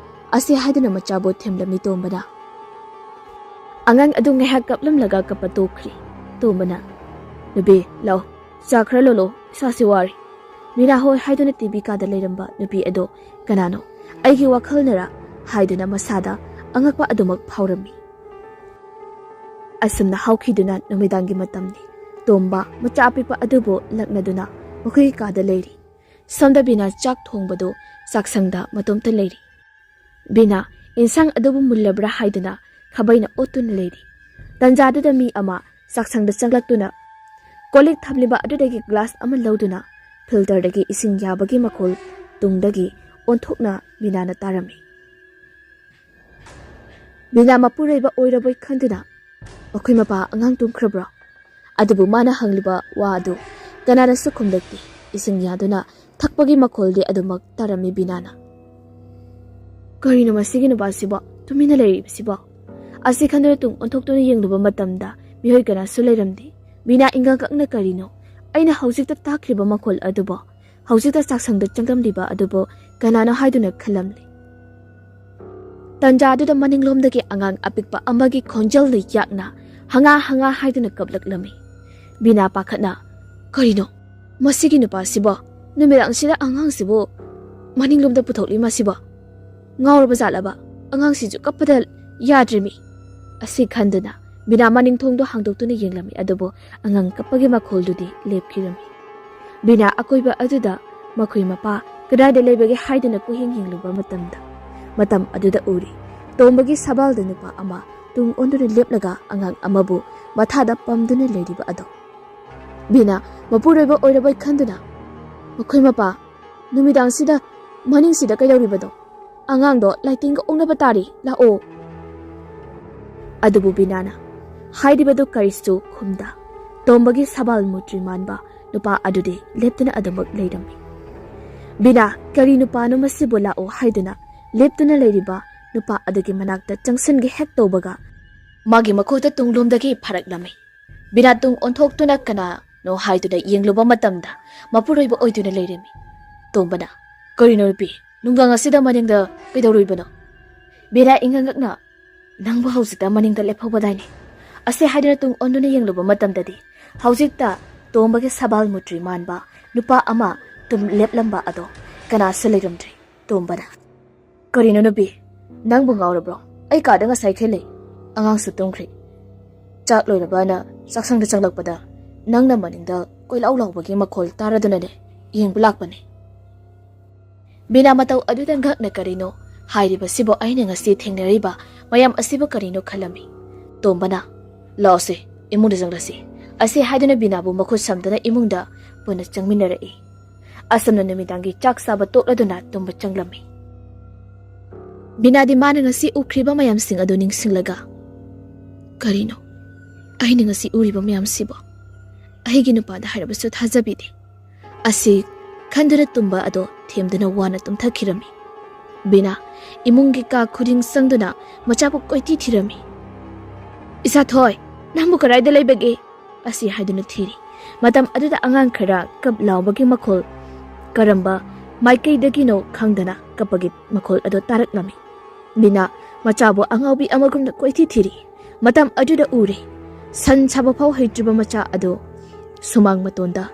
ꯑꯁꯤ ꯍꯥꯏꯗꯨꯅ ꯃꯆꯥꯕꯨ ꯊꯦꯝꯂꯝꯃꯤ ꯇꯣꯝꯕꯅ꯫ ꯑꯉꯥꯡ ꯑꯗꯨ ꯉꯥꯏꯍꯥꯛ ꯀꯞꯂꯝꯂꯒ ꯀꯞꯄ ꯇꯣꯛꯈ꯭ꯔꯤ꯫ ꯇꯣꯝꯕꯅ, "ꯅꯨꯄꯤ, ꯂꯥꯛꯑꯣ, ꯆꯥ ꯈꯔ ꯂꯣꯜꯂꯣ, ꯏꯁꯥꯁꯦ ꯋꯥꯔꯦ꯫" ꯃꯤꯔꯥ ꯍꯣꯏ ꯍꯥꯏꯗꯨꯅ ꯇꯤ ꯚꯤ ꯀꯥꯗ ꯂꯩꯔꯝꯕ ꯅꯨꯄꯤ ꯑꯗꯣ ꯀꯅꯥꯅꯣ? "ꯑꯩꯒꯤ ꯋꯥꯈꯜꯅꯔ?" ꯍꯥꯏꯗꯨꯅ ꯃꯁꯥꯗ ꯑꯉꯛꯄ ꯑꯗꯨꯃꯛ ꯐꯥꯎꯔꯝꯃꯤ꯫ ꯑꯁꯨꯝꯅ ꯍꯧꯈꯤꯗꯨꯅ ꯅꯨꯃꯤꯗꯥꯡꯒꯤ ꯃꯇꯝꯅꯤ꯫ ꯇꯣꯝꯕ ꯃꯆꯥ ꯑꯄꯤꯛꯄ ꯑꯗꯨꯕꯨ ꯂꯛꯅꯗꯨꯅ ꯃꯈꯣꯏꯒꯤ ꯀꯥꯗ ꯂꯩꯔꯤ꯫ ꯁꯣꯝꯗ ꯕꯤꯅꯥ ꯆꯥꯛ ꯊꯣꯡꯕꯗꯨ ꯆꯥꯛꯁꯪꯗ ꯃꯇꯣꯝꯇ ꯂꯩꯔꯤ꯫ ꯕꯤꯅꯥ ꯏꯟꯁꯥꯡ ꯑꯗꯨꯕꯨ ꯃꯨꯜꯂꯕ꯭ꯔꯥ ꯍꯥꯏꯗꯨꯅ ꯈꯥꯕꯩꯅ ꯑꯣꯠꯇꯨꯅ ꯂꯩꯔꯤ꯫ ꯇꯟꯖꯥꯗꯨꯗ ꯃꯤ ꯑꯃ ꯆꯥꯛꯁꯪꯗ ꯆꯪꯂꯛꯇꯨꯅ ꯀꯣꯜ ꯂꯤꯛ ꯊꯝꯂꯤꯕ ꯑꯗꯨꯗꯒꯤ ꯒ꯭ꯂꯥꯁ ꯑꯃ ꯂꯧꯗꯨꯅ ꯐꯤꯜꯇꯔꯗꯒꯤ ꯏꯁꯤꯡ ꯌꯥꯕꯒꯤ ꯃꯈꯣꯜ ꯇꯨꯡꯗꯒꯤ ꯑꯣꯟꯊꯣꯛꯅ ꯕꯤꯅꯥꯅ ꯇꯥꯔꯝꯃꯤ꯫ ꯕꯤꯅꯥ ꯃꯄꯨꯔꯣꯏꯕ ꯑꯣꯏꯔꯕꯣꯏ ꯈꯟꯗꯨꯅ, "ꯃꯈꯣꯏ ꯃꯄꯥ ꯑꯉꯥꯡ ꯇꯨꯝꯈ꯭ꯔꯕ꯭ꯔꯣ?" ꯑꯗꯨꯕꯨ ꯃꯥꯅ ꯍꯪꯂꯤꯕ ꯋꯥ ꯑꯗꯨ ꯀꯅꯥꯅꯁꯨ ꯈꯨꯝꯂꯛꯇꯦ꯫ ꯏꯁꯤꯡ ꯌꯥꯗꯨꯅ ꯊꯛꯄꯒꯤ ꯃꯈꯣꯜꯗꯤ ꯑꯗꯨꯃꯛ ꯇꯥꯔꯝꯃꯤ ꯕꯤꯅꯥꯅ꯫ "ꯀꯔꯤꯅꯣ ꯃꯁꯤꯒꯤ ꯅꯨꯄꯥꯁꯤꯕꯣ ꯇꯨꯃꯤꯟꯅ ꯂꯩꯔꯤꯕꯁꯤꯕꯣ?" ꯑꯁꯤ ꯈꯟꯗꯨꯅ ꯇꯨꯡ ꯑꯣꯟꯊꯣꯛꯇꯨꯅ ꯌꯦꯡꯂꯨꯕ ꯃꯇꯝꯗ ꯃꯤꯑꯣꯏ ꯀꯅꯥꯁꯨ ꯂꯩꯔꯝꯗꯦ꯫ ꯕꯤꯅꯥ ꯏꯪꯒꯪ ꯀꯛꯅ, "ꯀꯔꯤꯅꯣ ꯑꯩꯅ ꯍꯧꯖꯤꯛꯇ ꯇꯥꯈ꯭ꯔꯤꯕ ꯃꯈꯣꯜ ꯑꯗꯨꯕꯣ? ꯍꯧꯖꯤꯛꯇ ꯆꯥꯛꯁꯪꯗ ꯆꯪꯂꯝꯂꯤꯕ ꯑꯗꯨꯕꯨ ꯀꯅꯥꯅꯣ?" ꯍꯥꯏꯗꯨꯅ ꯈꯜꯂꯝꯂꯤ꯫ ꯇꯟꯖꯥ ꯑꯗꯨꯗ ꯃꯅꯤꯡꯂꯣꯝꯗꯒꯤ ꯑꯉꯥꯡ ꯑꯄꯤꯛꯄ ꯑꯃꯒꯤ ꯈꯣꯟꯖꯦꯜꯅ ꯌꯥꯛꯅ ꯍꯉꯥ ꯍꯉꯥ ꯍꯥꯏꯗꯨꯅ ꯀꯞꯂꯛꯂꯝꯃꯤ꯫ ꯕꯤꯅꯥ ꯄꯥꯈꯠꯅ, "ꯀꯔꯤꯅꯣ ꯃꯁꯤꯒꯤ ꯅꯨꯄꯥꯁꯤꯕꯣ? ꯅꯨꯃꯤꯗꯥꯡꯁꯤꯗ ꯑꯉꯥꯡꯁꯤꯕꯨ ꯃꯅꯤꯡꯂꯣꯝꯗ ꯄꯨꯊꯣꯛꯂꯤ ꯃꯁꯤꯕꯣ? ꯉꯥꯎꯔꯕ ꯖꯥꯠꯂꯕ? ꯑꯉꯥꯡꯁꯤꯁꯨ ꯀꯞꯄꯗ ꯌꯥꯗ꯭ꯔꯤꯃꯤ꯫" ꯑꯁꯤ ꯈꯟꯗꯨꯅ ꯕꯤꯅꯥ ꯃꯅꯤꯡ ꯊꯣꯡꯗꯣ ꯍꯥꯡꯗꯣꯛꯇꯨꯅ ꯌꯦꯡꯂꯝꯃꯤ꯫ ꯑꯗꯨꯕꯨ ꯑꯉꯥꯡ ꯀꯞꯄꯒꯤ ꯃꯈꯣꯜꯗꯨꯗꯤ ꯂꯦꯞꯈꯤꯔꯝꯃꯤ꯫ ꯕꯤꯅꯥ ꯑꯀꯣꯏꯕ ꯑꯗꯨꯗ ꯃꯈꯣꯏ ꯃꯄꯥ ꯀꯗꯥꯏꯗ ꯂꯩꯕꯒꯦ ꯍꯥꯏꯗꯨꯅ ꯀꯣꯏꯌꯦꯡ ꯌꯦꯡꯂꯨꯕ ꯃꯇꯝꯗ, ꯃꯇꯝ ꯑꯗꯨꯗ ꯎꯔꯤ ꯇꯣꯝꯕꯒꯤ ꯁꯥꯕꯥꯜꯗ ꯅꯨꯄꯥ ꯑꯃ ꯇꯨꯡ ꯑꯣꯟꯗꯨꯅ ꯂꯦꯞꯂꯒ ꯑꯉꯥꯡ ꯑꯃꯕꯨ ꯃꯊꯥꯗ ꯄꯝꯗꯨꯅ ꯂꯩꯔꯤꯕ ꯑꯗꯣ꯫ ꯕꯤꯅꯥ ꯃꯄꯨꯔꯣꯏꯕ ꯑꯣꯏꯔꯕꯣꯏ ꯈꯟꯗꯨꯅ, "ꯃꯈꯣꯏ ꯃꯄꯥ ꯅꯨꯃꯤꯗꯥꯡꯁꯤꯗ ꯃꯅꯤꯡꯁꯤꯗ ꯀꯩꯗꯧꯔꯤꯕꯅꯣ? ꯑꯉꯥꯡꯗꯣ ꯂꯥꯏꯇꯤꯟꯒ ꯑꯣꯛꯅꯕ ꯇꯥꯔꯤ, ꯂꯥꯛꯑꯣ꯫" ꯑꯗꯨꯕꯨ ꯕꯤꯅꯥꯅ ꯍꯥꯏꯔꯤꯕꯗꯨ ꯀꯔꯤꯁꯨ ꯈꯨꯝꯗ, ꯇꯣꯝꯕꯒꯤ ꯁꯥꯕꯥꯜ ꯃꯨꯇ꯭ꯔꯤ ꯃꯥꯟꯕ ꯅꯨꯄꯥ ꯑꯗꯨꯗꯤ ꯂꯦꯞꯇꯨꯅ ꯑꯗꯨꯃꯛ ꯂꯩꯔꯝꯃꯤ꯫ ꯕꯤꯅꯥ, "ꯀꯔꯤ ꯅꯨꯄꯥꯅꯣ ꯃꯁꯤꯕꯨ? ꯂꯥꯛꯑꯣ" ꯍꯥꯏꯗꯨꯅ ꯂꯦꯞꯇꯨꯅ ꯂꯩꯔꯤꯕ ꯅꯨꯄꯥ ꯑꯗꯨꯒꯤ ꯃꯅꯥꯛꯇ ꯆꯪꯁꯤꯟꯒꯦ ꯍꯦꯛ ꯇꯧꯕꯒ, ꯃꯥꯒꯤ ꯃꯈꯨꯠꯇ ꯇꯨꯡꯂꯣꯝꯗꯒꯤ ꯐꯥꯔꯛꯂꯝꯃꯤ꯫ ꯕꯤꯅꯥ ꯇꯨꯡ ꯑꯣꯟꯊꯣꯛꯇꯨꯅ ꯀꯅꯥꯅꯣ ꯍꯥꯏꯗꯨꯅ ꯌꯦꯡꯂꯨꯕ ꯃꯇꯝꯗ ꯃꯄꯨꯔꯣꯏꯕ ꯑꯣꯏꯗꯨꯅ ꯂꯩꯔꯝꯃꯤ꯫ ꯇꯣꯝꯕꯅ, "ꯀꯔꯤꯅꯣ ꯅꯨꯄꯤ, ꯅꯨꯡꯗꯥꯡ ꯑꯁꯤꯗ ꯃꯅꯤꯡꯗ ꯀꯩꯗꯧꯔꯨꯏꯕꯅꯣ?" ꯕꯤꯅꯥ ꯏꯉꯛ ꯉꯛꯅ, "ꯅꯪꯕꯨ ꯍꯧꯖꯤꯛꯇ ꯃꯅꯤꯡꯗ ꯂꯦꯞꯍꯧꯕꯗꯥꯏꯅꯦ?" ꯑꯁꯤ ꯍꯥꯏꯗꯨꯅ ꯇꯨꯡ ꯑꯣꯟꯗꯨꯅ ꯌꯦꯡꯂꯨꯕ ꯃꯇꯝꯗꯗꯤ ꯍꯧꯖꯤꯛꯇ ꯇꯣꯝꯕꯒꯤ ꯁꯕꯥꯜ ꯃꯨꯇ꯭ꯔꯤ ꯃꯥꯟꯕ ꯅꯨꯄꯥ ꯑꯃ ꯇꯨꯝ ꯂꯦꯞꯂꯝꯕ ꯑꯗꯣ ꯀꯅꯥꯁꯨ ꯂꯩꯔꯝꯗ꯭ꯔꯦ꯫ ꯇꯣꯝꯕꯅ, "ꯀꯔꯤꯅꯣ ꯅꯨꯄꯤ, ꯅꯪꯕꯨ ꯉꯥꯎꯔꯕ꯭ꯔꯣ? ꯑꯩ ꯀꯥꯗ ꯉꯁꯥꯏ ꯈꯦꯂꯩ, ꯑꯉꯥꯡꯁꯨ ꯇꯨꯝꯈ꯭ꯔꯦ꯫ ꯆꯥꯛ ꯂꯣꯏꯔꯕꯅ ꯆꯥꯛꯁꯪꯗ ꯆꯪꯂꯛꯄꯗ ꯅꯪꯅ ꯃꯅꯤꯡꯗ ꯀꯣꯏꯂꯥꯎ ꯂꯥꯎꯕꯒꯤ ꯃꯈꯣꯜ ꯇꯥꯔꯗꯨꯅꯅꯦ ꯌꯦꯡꯕ ꯂꯥꯛꯄꯅꯦ꯫" ꯕꯤꯅꯥ ꯃꯇꯧ ꯑꯗꯨꯗ ꯉꯛꯅ, "ꯀꯔꯤꯅꯣ ꯍꯥꯏꯔꯤꯕꯁꯤꯕꯣ? ꯑꯩꯅ ꯉꯁꯤ ꯊꯦꯡꯅꯔꯤꯕ ꯃꯌꯥꯝ ꯑꯁꯤꯕꯨ ꯀꯔꯤꯅꯣ?" ꯈꯜꯂꯝꯃꯤ꯫ ꯇꯣꯝꯕꯅ, "ꯂꯥꯛꯑꯣꯁꯦ, ꯏꯃꯨꯡꯗ ꯆꯪꯂꯁꯤ꯫" ꯑꯁꯤ ꯍꯥꯏꯗꯨꯅ ꯕꯤꯅꯥꯕꯨ ꯃꯈꯨꯠ ꯁꯝꯗꯨꯅ ꯏꯃꯨꯡꯗ ꯄꯨꯟꯅ ꯆꯪꯃꯤꯟꯅꯔꯛꯏ꯫ ꯑꯁꯨꯝꯅ ꯅꯨꯃꯤꯗꯥꯡꯒꯤ ꯆꯥꯛ ꯆꯥꯕ ꯇꯣꯛꯂꯗꯨꯅ ꯇꯨꯝꯕ ꯆꯪꯂꯝꯃꯤ꯫ ꯕꯤꯅꯥꯗꯤ ꯃꯥꯅ ꯉꯁꯤ ꯎꯈ꯭ꯔꯤꯕ ꯃꯌꯥꯝꯁꯤꯡ ꯑꯗꯨ ꯅꯤꯡꯁꯤꯡꯂꯒ, "ꯀꯔꯤꯅꯣ ꯑꯩꯅ ꯉꯁꯤ ꯎꯔꯤꯕ ꯃꯌꯥꯝꯁꯤꯕꯣ? ꯑꯩꯒꯤ ꯅꯨꯄꯥꯗ ꯍꯥꯏꯔꯕꯁꯨ ꯊꯥꯖꯕꯤꯗꯦ꯫" ꯑꯁꯤ ꯈꯟꯗꯨꯅ ꯇꯨꯝꯕ ꯑꯗꯣ ꯊꯦꯝꯗꯨꯅ ꯋꯥꯅ ꯇꯨꯝꯊꯈꯤꯔꯝꯃꯤ꯫ ꯕꯤꯅꯥ ꯏꯃꯨꯡꯒꯤ ꯀꯥ ꯈꯨꯗꯤꯡ ꯆꯪꯗꯨꯅ ꯃꯆꯥꯕꯨ ꯀꯣꯏꯊꯤ ꯊꯤꯔꯝꯃꯤ꯫ "ꯏꯁꯥꯊꯣꯏ, ꯅꯪꯕꯨ ꯀꯗꯥꯏꯗ ꯂꯩꯕꯒꯦ?" ꯑꯁꯤ ꯍꯥꯏꯗꯨꯅ ꯊꯤꯔꯤ꯫ ꯃꯇꯝ ꯑꯗꯨꯗ ꯑꯉꯥꯡ ꯈꯔ ꯀꯞ ꯂꯥꯎꯕꯒꯤ ꯃꯈꯣꯜ, ꯀꯔꯝꯕ ꯃꯥꯏꯀꯩꯗꯒꯤꯅꯣ ꯈꯪꯗꯅ ꯀꯞꯄꯒꯤ ꯃꯈꯣꯜ ꯑꯗꯨ ꯇꯥꯔꯛꯂꯝꯃꯤ꯫ ꯕꯤꯅꯥ ꯃꯆꯥꯕꯨ ꯑꯉꯥꯎꯕꯤ ꯑꯃꯒꯨꯝꯅ ꯀꯣꯏꯊꯤ ꯊꯤꯔꯤ꯫ ꯃꯇꯝ ꯑꯗꯨꯗ ꯎꯔꯦ, ꯁꯟ ꯁꯥꯕ ꯐꯥꯎ ꯍꯩꯇ꯭ꯔꯤꯕ ꯃꯆꯥ ꯑꯗꯨ ꯁꯨꯃꯥꯡ ꯃꯇꯣꯟꯗ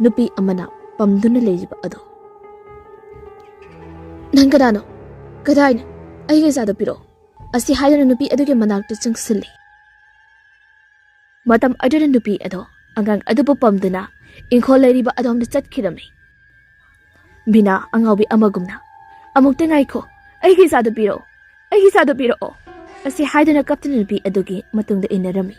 ꯅꯨꯄꯤ ꯑꯃꯅ ꯄꯝꯗꯨꯅ ꯂꯩꯔꯤꯕ ꯑꯗꯨ꯫ "ꯅꯪ ꯀꯅꯥꯅꯣ? ꯀꯗꯥꯏꯅꯣ? ꯑꯩꯒꯤ ꯏꯆꯥꯗꯣ ꯄꯤꯔꯛꯑꯣ," ꯑꯁꯤ ꯍꯥꯏꯗꯨꯅ ꯅꯨꯄꯤ ꯑꯗꯨꯒꯤ ꯃꯅꯥꯛꯇ ꯆꯪꯁꯤꯜꯂꯤ꯫ ꯃꯇꯝ ꯑꯗꯨꯗ ꯅꯨꯄꯤ ꯑꯗꯣ ꯑꯉꯥꯡ ꯑꯗꯨꯕꯨ ꯄꯝꯗꯨꯅ ꯏꯪꯈꯣꯜ ꯂꯩꯔꯤꯕ ꯑꯗꯣꯝꯗ ꯆꯠꯈꯤꯔꯝꯃꯤ꯫ ꯕꯤꯅꯥ ꯑꯉꯥꯎꯕꯤ ꯑꯃꯒꯨꯝꯅ, "ꯑꯃꯨꯛꯇ ꯉꯥꯏꯈꯣ, ꯑꯩꯒꯤ ꯏꯆꯥꯗꯣ ꯄꯤꯔꯛꯑꯣ, ꯑꯩꯒꯤ ꯏꯆꯥꯗꯣ ꯄꯤꯔꯛꯑꯣ," ꯑꯁꯤ ꯍꯥꯏꯗꯨꯅ ꯀꯞꯇꯨꯅ ꯅꯨꯄꯤ ꯑꯗꯨꯒꯤ ꯃꯇꯨꯡꯗ ꯏꯟꯅꯔꯝꯃꯤ꯫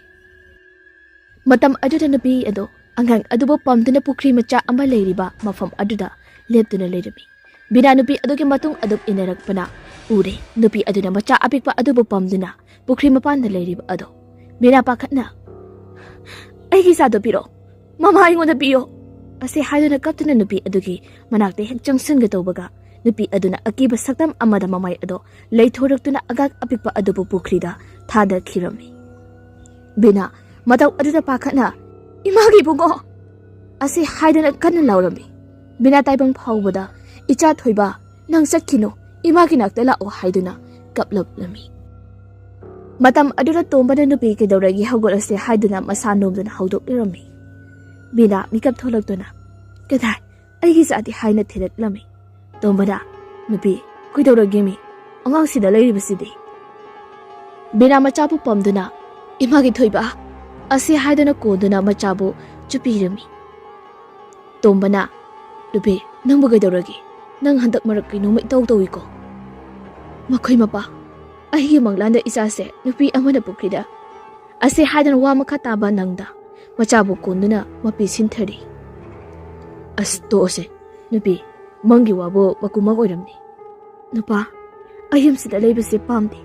ꯃꯇꯝ ꯑꯗꯨꯗ ꯅꯨꯄꯤ ꯑꯗꯣ ꯑꯉꯥꯡ ꯑꯗꯨꯕꯨ ꯄꯝꯗꯨꯅ ꯄꯨꯈ꯭ꯔꯤ ꯃꯆꯥ ꯑꯃ ꯂꯩꯔꯤꯕ ꯃꯐꯝ ꯑꯗꯨꯗ ꯂꯦꯞꯇꯨꯅ ꯂꯩꯔꯝꯃꯤ꯫ ꯕꯤꯅꯥ ꯅꯨꯄꯤ ꯑꯗꯨꯒꯤ ꯃꯇꯨꯡ ꯑꯗꯨꯝ ꯏꯟꯅꯔꯛꯄꯅ ꯎꯔꯦ ꯅꯨꯄꯤ ꯑꯗꯨꯅ ꯃꯆꯥ ꯑꯄꯤꯛꯄ ꯑꯗꯨꯕꯨ ꯄꯝꯗꯨꯅ ꯄꯨꯈ꯭ꯔꯤ ꯃꯄꯥꯟꯗ ꯂꯩꯔꯤꯕ ꯑꯗꯣ꯫ ꯕꯤꯅꯥ ꯄꯥꯈꯠꯅ, "ꯑꯩꯒꯤ ꯏꯆꯥꯗꯣ ꯄꯤꯔꯛꯑꯣ, ꯃꯃꯥ ꯑꯩꯉꯣꯟꯗ ꯄꯤꯌꯣ," ꯑꯁꯤ ꯍꯥꯏꯗꯨꯅ ꯀꯞꯇꯨꯅ ꯅꯨꯄꯤ ꯑꯗꯨꯒꯤ ꯃꯅꯥꯛꯇ ꯍꯦꯛ ꯆꯪꯁꯤꯟꯒꯦ ꯇꯧꯕꯒ ꯅꯨꯄꯤ ꯑꯗꯨꯅ ꯑꯀꯤꯕ ꯁꯛꯇꯝ ꯑꯃꯗ ꯃꯃꯥꯏ ꯑꯗꯣ ꯂꯩꯊꯣꯔꯛꯇꯨꯅ ꯑꯉꯥꯡ ꯑꯄꯤꯛꯄ ꯑꯗꯨꯕꯨ ꯄꯨꯈ꯭ꯔꯤꯗ ꯊꯥꯗꯈꯤꯔꯝꯃꯤ꯫ ꯕꯤꯅꯥ ꯃꯇꯧ ꯑꯗꯨꯗ ꯄꯥꯈꯠꯅ, "ꯏꯃꯥꯒꯤ ꯏꯕꯨꯡꯉꯣ!" ꯑꯁꯤ ꯍꯥꯏꯗꯨꯅ ꯀꯟꯅ ꯂꯥꯎꯔꯝꯃꯤ꯫ ꯕꯤꯅꯥ ꯇꯥꯏꯕꯪ ꯐꯥꯎꯕꯗ "ꯏꯆꯥ ꯊꯣꯏꯕ, ꯅꯪ ꯆꯠꯈꯤꯅꯨ, ꯏꯃꯥꯒꯤ ꯅꯥꯛꯇ ꯂꯥꯛꯑꯣ" ꯍꯥꯏꯗꯨꯅ ꯀꯞꯂꯛꯂꯝꯃꯤ꯫ ꯃꯇꯝ ꯑꯗꯨꯗ ꯇꯣꯝꯕꯅ ꯅꯨꯄꯤ ꯀꯩꯗꯧꯔꯒꯦ, ꯍꯧꯒꯠꯂꯁꯦ ꯍꯥꯏꯗꯨꯅ ꯃꯁꯥ ꯅꯣꯝꯗꯨꯅ ꯍꯧꯗꯣꯛꯂꯤꯔꯝꯃꯤ꯫ ꯕꯤꯅꯥ ꯃꯤꯀꯞ ꯊꯣꯛꯂꯛꯇꯨꯅ, "ꯀꯗꯥꯏ, ꯑꯩꯒꯤ ꯏꯆꯥꯗꯤ?" ꯍꯥꯏꯅ ꯊꯤꯔꯛꯂꯝꯃꯤ꯫ ꯇꯣꯝꯕꯅ, "ꯅꯨꯄꯤ, ꯀꯩꯗꯧꯔꯒꯦ ꯃꯤ? ꯑꯉꯥꯡꯁꯤꯗ ꯂꯩꯔꯤꯕꯁꯤꯗꯤ?" ꯕꯤꯅꯥ ꯃꯆꯥꯕꯨ ꯄꯝꯗꯨꯅ, "ꯏꯃꯥꯒꯤ ꯊꯣꯏꯕ" ꯑꯁꯤ ꯍꯥꯏꯗꯨꯅ ꯀꯣꯟꯗꯨꯅ ꯃꯆꯥꯕꯨ ꯆꯨꯞꯄꯤꯔꯝꯃꯤ꯫ ꯇꯣꯝꯕꯅ, "ꯅꯨꯄꯤ, ꯅꯪꯕꯨ ꯀꯩꯗꯧꯔꯒꯦ? ꯅꯪ ꯍꯟꯗꯛ ꯃꯔꯛ ꯀꯩꯅꯣꯝꯃ ꯏꯇꯧ ꯇꯧꯏꯀꯣ?" "ꯃꯈꯣꯏ ꯃꯄꯥ, ꯑꯩꯒꯤ ꯃꯪꯂꯥꯟꯗ ꯏꯆꯥꯁꯦ ꯅꯨꯄꯤ ꯑꯃꯅ ꯄꯨꯈ꯭ꯔꯤꯗ" ꯑꯁꯤ ꯍꯥꯏꯗꯨꯅ ꯋꯥ ꯃꯈꯥ ꯇꯥꯕ ꯅꯪꯗ ꯃꯆꯥꯕꯨ ꯀꯣꯟꯗꯨꯅ ꯃꯄꯤ ꯁꯤꯟꯊꯔꯤ꯫ "ꯑꯁ, ꯇꯣꯛꯑꯁꯦ ꯅꯨꯄꯤ, ꯃꯪꯒꯤ ꯋꯥꯕꯨ ꯃꯀꯨꯃꯛ ꯑꯣꯏꯔꯝꯅꯤ꯫ ꯅꯨꯄꯥ, ꯑꯩ ꯌꯨꯝꯁꯤꯗ ꯂꯩꯕꯁꯦ ꯄꯥꯝꯗꯦ꯫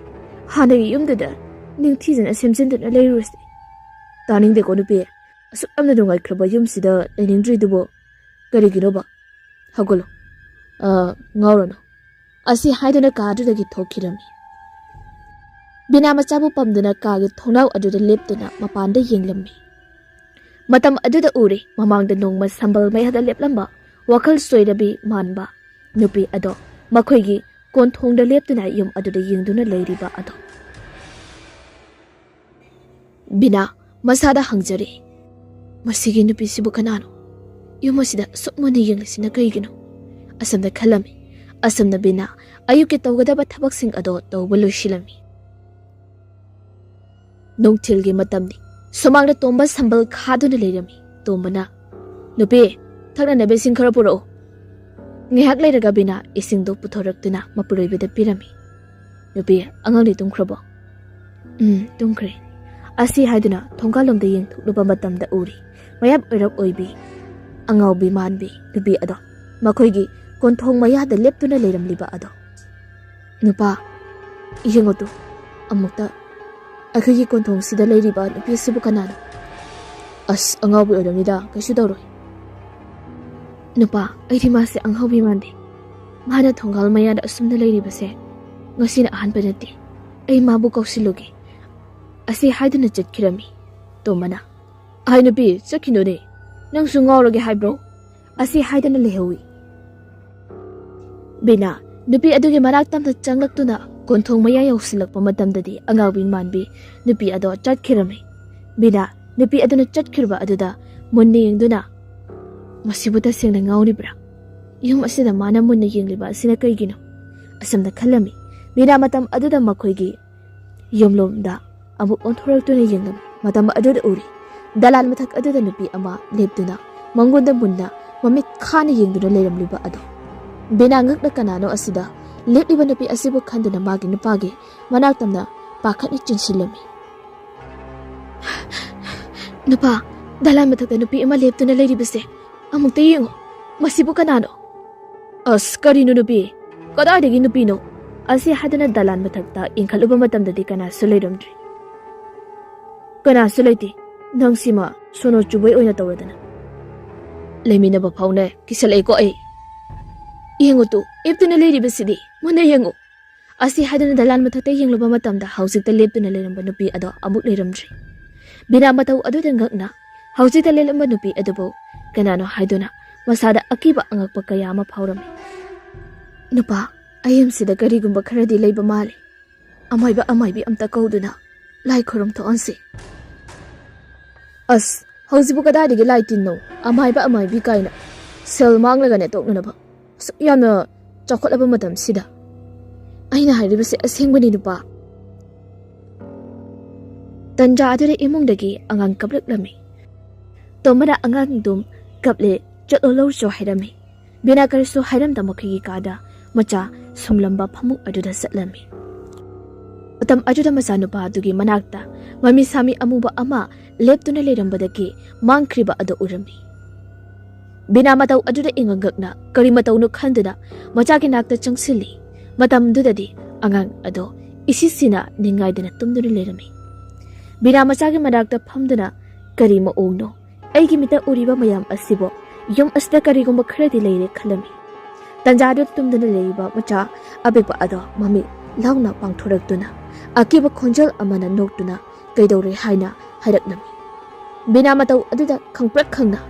ꯍꯥꯟꯅꯒꯤ ꯌꯨꯝꯗꯨꯗ ꯅꯤꯡꯊꯤꯖꯅ ꯁꯦꯝꯖꯤꯟꯗꯨꯅ ꯂꯩꯔꯨꯔꯁꯤ꯫" "ꯇꯥꯅꯤꯡꯗꯦꯀꯣ ꯅꯨꯄꯤ, ꯑꯁꯨꯛ ꯌꯥꯝꯅ ꯅꯨꯡꯉꯥꯏꯈ꯭ꯔꯕ ꯌꯨꯝꯁꯤꯗ ꯂꯩꯅꯤꯡꯗ꯭ꯔꯤꯗꯨꯕꯨ ꯀꯔꯤꯒꯤꯅꯣꯕ? ꯍꯧꯒꯠꯂꯣ, ꯑ, ꯉꯥꯎꯔꯅꯨ" ꯑꯁꯤ ꯍꯥꯏꯗꯨꯅ ꯀꯥꯗꯨꯗꯒꯤ ꯊꯣꯛꯈꯤꯔꯝꯃꯤ꯫ ꯕꯤꯅꯥ ꯃꯆꯥꯕꯨ ꯄꯝꯗꯨꯅ ꯀꯥꯒꯤ ꯊꯣꯡꯅꯥꯎ ꯑꯗꯨꯗ ꯂꯦꯞꯇꯨꯅ ꯃꯄꯥꯟꯗ ꯌꯦꯡꯂꯝꯃꯤ꯫ ꯃꯇꯝ ꯑꯗꯨꯗ ꯎꯔꯦ, ꯃꯃꯥꯡꯗ ꯅꯣꯡꯃ ꯁꯝꯕꯜ ꯃꯌꯥꯗ ꯂꯦꯞꯂꯝꯕ ꯋꯥꯈꯜ ꯆꯣꯏꯔꯕꯤ ꯃꯥꯟꯕ ꯅꯨꯄꯤ ꯑꯗꯣ ꯃꯈꯣꯏꯒꯤ ꯀꯣꯟꯊꯣꯡꯗ ꯂꯦꯞꯇꯨꯅ ꯌꯨꯝ ꯑꯗꯨꯗ ꯌꯦꯡꯗꯨꯅ ꯂꯩꯔꯤꯕ ꯑꯗꯣ꯫ ꯕꯤꯅꯥ ꯃꯁꯥꯗ ꯍꯪꯖꯔꯦ, "ꯃꯁꯤꯒꯤ ꯅꯨꯄꯤꯁꯤꯕꯨ ꯀꯅꯥꯅꯣ? ꯌꯨꯝ ꯑꯁꯤꯗ ꯑꯁꯨꯛ ꯃꯨꯟꯅ ꯌꯦꯡꯂꯤꯁꯤꯅ ꯀꯩꯒꯤꯅꯣ?" ꯑꯁꯨꯝꯅ ꯈꯜꯂꯝꯃꯤ꯫ ꯑꯁꯨꯝꯅ ꯕꯤꯅꯥ ꯑꯌꯨꯛꯀꯤ ꯇꯧꯒꯗꯕ ꯊꯕꯛꯁꯤꯡ ꯑꯗꯣ ꯇꯧꯕ ꯂꯣꯏꯁꯤꯜꯂꯝꯃꯤ꯫ ꯅꯨꯡꯊꯤꯜꯒꯤ ꯃꯇꯝꯅꯤ꯫ ꯁꯨꯃꯥꯡꯗ ꯇꯣꯝꯕ ꯁꯝꯕꯜ ꯈꯥꯗꯨꯅ ꯂꯩꯔꯝꯃꯤ꯫ ꯇꯣꯝꯕꯅ, "ꯅꯨꯄꯤ, ꯊꯛꯅꯅꯕ ꯏꯁꯤꯡ ꯈꯔ ꯄꯨꯔꯛꯎ꯫" ꯉꯥꯏꯍꯥꯛ ꯂꯩꯔꯒ ꯕꯤꯅꯥ ꯏꯁꯤꯡꯗꯨ ꯄꯨꯊꯣꯔꯛꯇꯨꯅ ꯃꯄꯨꯔꯣꯏꯕꯗ ꯄꯤꯔꯝꯃꯤ꯫ "ꯅꯨꯄꯤ, ꯑꯉꯥꯡꯗꯤ ꯇꯨꯝꯈ꯭ꯔꯕꯣ?" "ꯎꯝ, ꯇꯨꯝꯈ꯭ꯔꯦ" ꯑꯁꯤ ꯍꯥꯏꯗꯨꯅ ꯊꯣꯡꯒꯥꯜꯂꯣꯝꯗ ꯌꯦꯡꯊꯣꯛꯂꯨꯕ ꯃꯇꯝꯗ ꯎꯔꯤ ꯃꯌꯥꯝ ꯑꯣꯏꯔꯞ ꯑꯣꯏꯕꯤ, ꯑꯉꯥꯎꯕꯤ ꯃꯥꯟꯕꯤ ꯅꯨꯄꯤ ꯑꯗꯣ ꯃꯈꯣꯏꯒꯤ ꯀꯣꯟꯊꯣꯡ ꯃꯌꯥꯗ ꯂꯦꯞꯇꯨꯅ ꯂꯩꯔꯝꯂꯤꯕ ꯑꯗꯣ꯫ "ꯅꯨꯄꯥ, ꯌꯦꯡꯉꯨ ꯇꯨ, ꯑꯃꯨꯛꯇ ꯑꯩꯈꯣꯏꯒꯤ ꯀꯣꯟꯊꯣꯡꯁꯤꯗ ꯂꯩꯔꯤꯕ ꯅꯨꯄꯤ ꯑꯁꯤꯕꯨ ꯀꯅꯥꯅꯣ?" "ꯑꯁ, ꯑꯉꯥꯎꯕꯤ ꯑꯣꯏꯔꯝꯅꯤꯗ, ꯀꯩꯁꯨ ꯇꯧꯔꯣꯏ꯫" "ꯅꯨꯄꯥ, ꯑꯩꯗꯤ ꯃꯥꯁꯦ ꯑꯉꯥꯎꯕꯤ ꯃꯥꯟꯗꯦ꯫ ꯃꯥꯅ ꯊꯣꯡꯒꯥꯜ ꯃꯌꯥꯗ ꯑꯁꯨꯝꯅ ꯂꯩꯔꯤꯕꯁꯦ ꯉꯁꯤꯅ ꯑꯍꯥꯟꯕ ꯅꯠꯇꯦ꯫ ꯑꯩ ꯃꯥꯕꯨ ꯀꯧꯁꯤꯜꯂꯨꯒꯦ" ꯑꯁꯤ ꯍꯥꯏꯗꯨꯅ ꯆꯠꯈꯤꯔꯝꯃꯤ꯫ ꯇꯣꯝꯕꯅ, "ꯑꯍꯩ ꯅꯨꯄꯤ, ꯆꯠꯈꯤꯅꯨꯅꯦ, ꯅꯪꯁꯨ ꯉꯥꯎꯔꯒꯦ ꯍꯥꯏꯕ꯭ꯔꯣ?" ꯑꯁꯤ ꯍꯥꯏꯗꯅ ꯂꯩꯍꯧꯏ꯫ ꯕꯤꯅꯥ ꯅꯨꯄꯤ ꯑꯗꯨꯒꯤ ꯃꯅꯥꯛ ꯇꯝꯅ ꯆꯪꯂꯛꯇꯨꯅ ꯀꯣꯟꯊꯣꯡ ꯃꯌꯥ ꯌꯧꯁꯤꯜꯂꯛꯄ ꯃꯇꯝꯗꯗꯤ ꯑꯉꯥꯎꯕꯤ ꯃꯥꯟꯕꯤ ꯅꯨꯄꯤ ꯑꯗꯣ ꯆꯠꯈꯤꯔꯝꯃꯤ꯫ ꯕꯤꯅꯥ ꯅꯨꯄꯤ ꯑꯗꯨꯅ ꯆꯠꯈꯤꯕ ꯑꯗꯨꯗ ꯃꯨꯟꯅ ꯌꯦꯡꯗꯨꯅ, "ꯃꯁꯤꯕꯨ ꯇꯁꯦꯡꯅ ꯉꯥꯎꯔꯤꯕ꯭ꯔꯥ? ꯌꯨꯝ ꯑꯁꯤꯗ ꯃꯥꯅ ꯃꯨꯟꯅ ꯌꯦꯡꯂꯤꯕ ꯑꯁꯤꯅ ꯀꯩꯒꯤꯅꯣ?" ꯑꯁꯨꯝꯅ ꯈꯜꯂꯝꯃꯤ꯫ ꯕꯤꯅꯥ ꯃꯇꯝ ꯑꯗꯨꯗ ꯃꯈꯣꯏꯒꯤ ꯌꯨꯝꯂꯣꯝꯗ ꯑꯃꯨꯛ ꯑꯣꯟꯊꯣꯔꯛꯇꯨꯅ ꯌꯦꯡꯂꯝꯃꯤ꯫ ꯃꯇꯝ ꯑꯗꯨꯗ ꯎꯔꯤ, ꯗꯂꯥꯟ ꯃꯊꯛ ꯑꯗꯨꯗ ꯅꯨꯄꯤ ꯑꯃ ꯂꯦꯞꯇꯨꯅ ꯃꯉꯣꯟꯗ ꯃꯨꯟꯅ ꯃꯃꯤꯠ ꯈꯥꯅ ꯌꯦꯡꯗꯨꯅ ꯂꯩꯔꯝꯂꯤꯕ ꯑꯗꯣ꯫ ꯕꯤꯅꯥ ꯉꯛꯅ ꯀꯅꯥꯅꯣ ꯑꯁꯤꯗ ꯂꯦꯞꯂꯤꯕ ꯅꯨꯄꯤ ꯑꯁꯤꯕꯨ ꯈꯟꯗꯨꯅ ꯃꯥꯒꯤ ꯅꯨꯄꯥꯒꯤ ꯃꯅꯥꯛ ꯇꯝꯅ ꯄꯥꯈꯠꯅ ꯆꯤꯟꯁꯤꯜꯂꯝꯃꯤ꯫ "ꯅꯨꯄꯥ, ꯗꯂꯥꯟ ꯃꯊꯛꯇ ꯅꯨꯄꯤ ꯑꯃ ꯂꯦꯞꯇꯨꯅ ꯂꯩꯔꯤꯕꯁꯦ ꯑꯃꯨꯛꯇ ꯌꯦꯡꯉꯨ꯫ ꯃꯁꯤꯕꯨ ꯀꯅꯥꯅꯣ?" "ꯑꯁ, ꯀꯔꯤꯅꯣ ꯅꯨꯄꯤ? ꯀꯗꯥꯏꯗꯒꯤ ꯅꯨꯄꯤꯅꯣ?" ꯑꯁꯤ ꯍꯥꯏꯗꯨꯅ ꯗꯂꯥꯟ ꯃꯊꯛꯇ ꯌꯦꯡꯈꯠꯂꯨꯕ ꯃꯇꯝꯗꯗꯤ ꯀꯅꯥꯁꯨ ꯂꯩꯔꯝꯗ꯭ꯔꯦ꯫ "ꯀꯅꯥꯁꯨ ꯂꯩꯇꯦ꯫ ꯅꯪꯁꯤꯃ ꯁꯣꯅꯣ ꯆꯨꯕꯩ ꯑꯣꯏꯅ ꯇꯧꯔꯗꯅ꯫ ꯂꯩꯃꯤꯟꯅꯕ ꯐꯥꯎꯅ ꯀꯤꯁꯜꯂꯛꯑꯦꯀꯣ ꯑꯩ꯫ ꯌꯦꯡꯉꯨ ꯇꯨ, ꯂꯦꯞꯇꯨꯅ ꯂꯩꯔꯤꯕꯁꯤꯗꯤ꯫ ꯃꯨꯟꯅ ꯌꯦꯡꯉꯨ꯫" ꯑꯁꯤ ꯍꯥꯏꯗꯨꯅ ꯗꯂꯥꯟ ꯃꯊꯛꯇ ꯌꯦꯡꯂꯨꯕ ꯃꯇꯝꯗ ꯍꯧꯖꯤꯛꯇ ꯂꯦꯞꯇꯨꯅ ꯂꯩꯔꯝꯕ ꯅꯨꯄꯤ ꯑꯗꯣ ꯑꯃꯨꯛ ꯂꯩꯔꯝꯗ꯭ꯔꯦ꯫ ꯕꯤꯅꯥ ꯃꯇꯧ ꯑꯗꯨꯗ ꯉꯛꯅ ꯍꯧꯖꯤꯛꯇ ꯂꯦꯞꯂꯝꯕ ꯅꯨꯄꯤ ꯑꯗꯨꯕꯨ ꯀꯅꯥꯅꯣ ꯍꯥꯏꯗꯨꯅ ꯃꯁꯥꯗ ꯑꯀꯤꯕ ꯑꯉꯛꯄ ꯀꯌꯥ ꯑꯃ ꯐꯥꯎꯔꯝꯃꯤ꯫ "ꯅꯨꯄꯥ, ꯑꯌꯨꯝꯁꯤꯗ ꯀꯔꯤꯒꯨꯝꯕ ꯈꯔꯗꯤ ꯂꯩꯕ ꯃꯥꯜꯂꯤ꯫ ꯑꯃꯥꯏꯕ ꯑꯃꯥꯏꯕꯤ ꯑꯝꯇ ꯀꯧꯗꯨꯅ ꯂꯥꯏ ꯈꯨꯔꯨꯝ ꯊꯣꯛꯍꯟꯁꯤ꯫" "ꯑꯁ, ꯍꯧꯖꯤꯛꯄꯨ ꯀꯗꯥꯏꯗꯒꯤ ꯂꯥꯏ ꯇꯤꯟꯅꯣ? ꯑꯃꯥꯏꯕ ꯑꯃꯥꯏꯕꯤ ꯀꯥꯏꯅ꯫ ꯁꯦꯜ ꯃꯥꯡꯂꯒꯅꯦ ꯇꯣꯛꯅꯅꯕ꯫ ꯑꯁꯨꯛ ꯌꯥꯝꯅ ꯆꯥꯎꯈꯠꯂꯕ ꯃꯇꯝꯁꯤꯗ꯫ ꯑꯩꯅ ꯍꯥꯏꯔꯤꯕꯁꯦ ꯑꯁꯦꯡꯕꯅꯤ ꯅꯨꯄꯥ꯫" ꯇꯟꯖꯥ ꯑꯗꯨꯗ ꯏꯃꯨꯡꯗꯒꯤ ꯑꯉꯥꯡ ꯀꯞꯂꯛꯂꯝꯃꯤ꯫ ꯇꯣꯝꯕꯅ ꯑꯉꯥꯡꯗꯨ ꯀꯞꯂꯦ, ꯆꯠꯂꯣ ꯂꯧꯔꯨꯆꯣ ꯍꯥꯏꯔꯝꯃꯤ꯫ ꯕꯤꯅꯥ ꯀꯔꯤꯁꯨ ꯍꯥꯏꯔꯝꯗ ꯃꯈꯣꯏꯒꯤ ꯀꯥꯗ ꯃꯆꯥ ꯁꯨꯝꯂꯝꯕ ꯐꯃꯨꯡ ꯑꯗꯨꯗ ꯆꯠꯂꯝꯃꯤ꯫ ꯃꯇꯝ ꯑꯗꯨꯗ ꯃꯆꯥꯅꯨꯄꯥ ꯑꯗꯨꯒꯤ ꯃꯅꯥꯛꯇ ꯃꯃꯤ ꯁꯥꯃꯤ ꯑꯃꯨꯕ ꯑꯃ ꯂꯦꯞꯇꯨꯅ ꯂꯩꯔꯝꯕꯗꯒꯤ ꯃꯥꯡꯈ꯭ꯔꯤꯕ ꯑꯗꯨ ꯎꯔꯝꯃꯤ꯫ ꯕꯤꯅꯥ ꯃꯇꯧ ꯑꯗꯨꯗ ꯏꯉꯛꯉꯛꯅ ꯀꯔꯤ ꯃꯇꯧꯅꯣ ꯈꯟꯗꯨꯅ ꯃꯆꯥꯒꯤ ꯅꯥꯛꯇ ꯆꯪꯁꯤꯜꯂꯤ꯫ ꯃꯇꯝꯗꯨꯗꯗꯤ ꯑꯉꯥꯡ ꯑꯗꯣ ꯏꯁꯤꯁꯤꯅ ꯅꯤꯡꯉꯥꯏꯗꯅ ꯇꯨꯝꯗꯨꯅ ꯂꯩꯔꯝꯃꯤ꯫ ꯕꯤꯅꯥ ꯃꯆꯥꯒꯤ ꯃꯅꯥꯛꯇ ꯐꯝꯗꯨꯅ, "ꯀꯔꯤ ꯃꯑꯣꯡꯅꯣ? ꯑꯩꯒꯤ ꯃꯤꯠꯇ ꯎꯔꯤꯕ ꯃꯌꯥꯝ ꯑꯁꯤꯕꯨ? ꯌꯨꯝ ꯑꯁꯤꯗ ꯀꯔꯤꯒꯨꯝꯕ ꯈꯔꯗꯤ ꯂꯩꯔꯦ" ꯈꯜꯂꯝꯃꯤ꯫ ꯇꯟꯖꯥꯗꯨꯗ ꯇꯨꯝꯗꯨꯅ ꯂꯩꯔꯤꯕ ꯃꯆꯥ ꯑꯄꯤꯛꯄ ꯑꯗꯣ ꯃꯃꯤꯠ ꯂꯥꯎꯅ ꯄꯥꯡꯊꯣꯔꯛꯇꯨꯅ ꯑꯀꯤꯕ ꯈꯣꯟꯖꯦꯜ ꯑꯃꯅ ꯅꯣꯛꯇꯨꯅ, "ꯀꯩꯗꯧꯔꯦ?" ꯍꯥꯏꯅ ꯍꯥꯏꯔꯛꯂꯝꯃꯤ꯫ ꯕꯤꯅꯥ ꯃꯇꯧ ꯑꯗꯨꯗ ꯈꯪꯄ꯭ꯔꯦꯛ ꯈꯪꯅ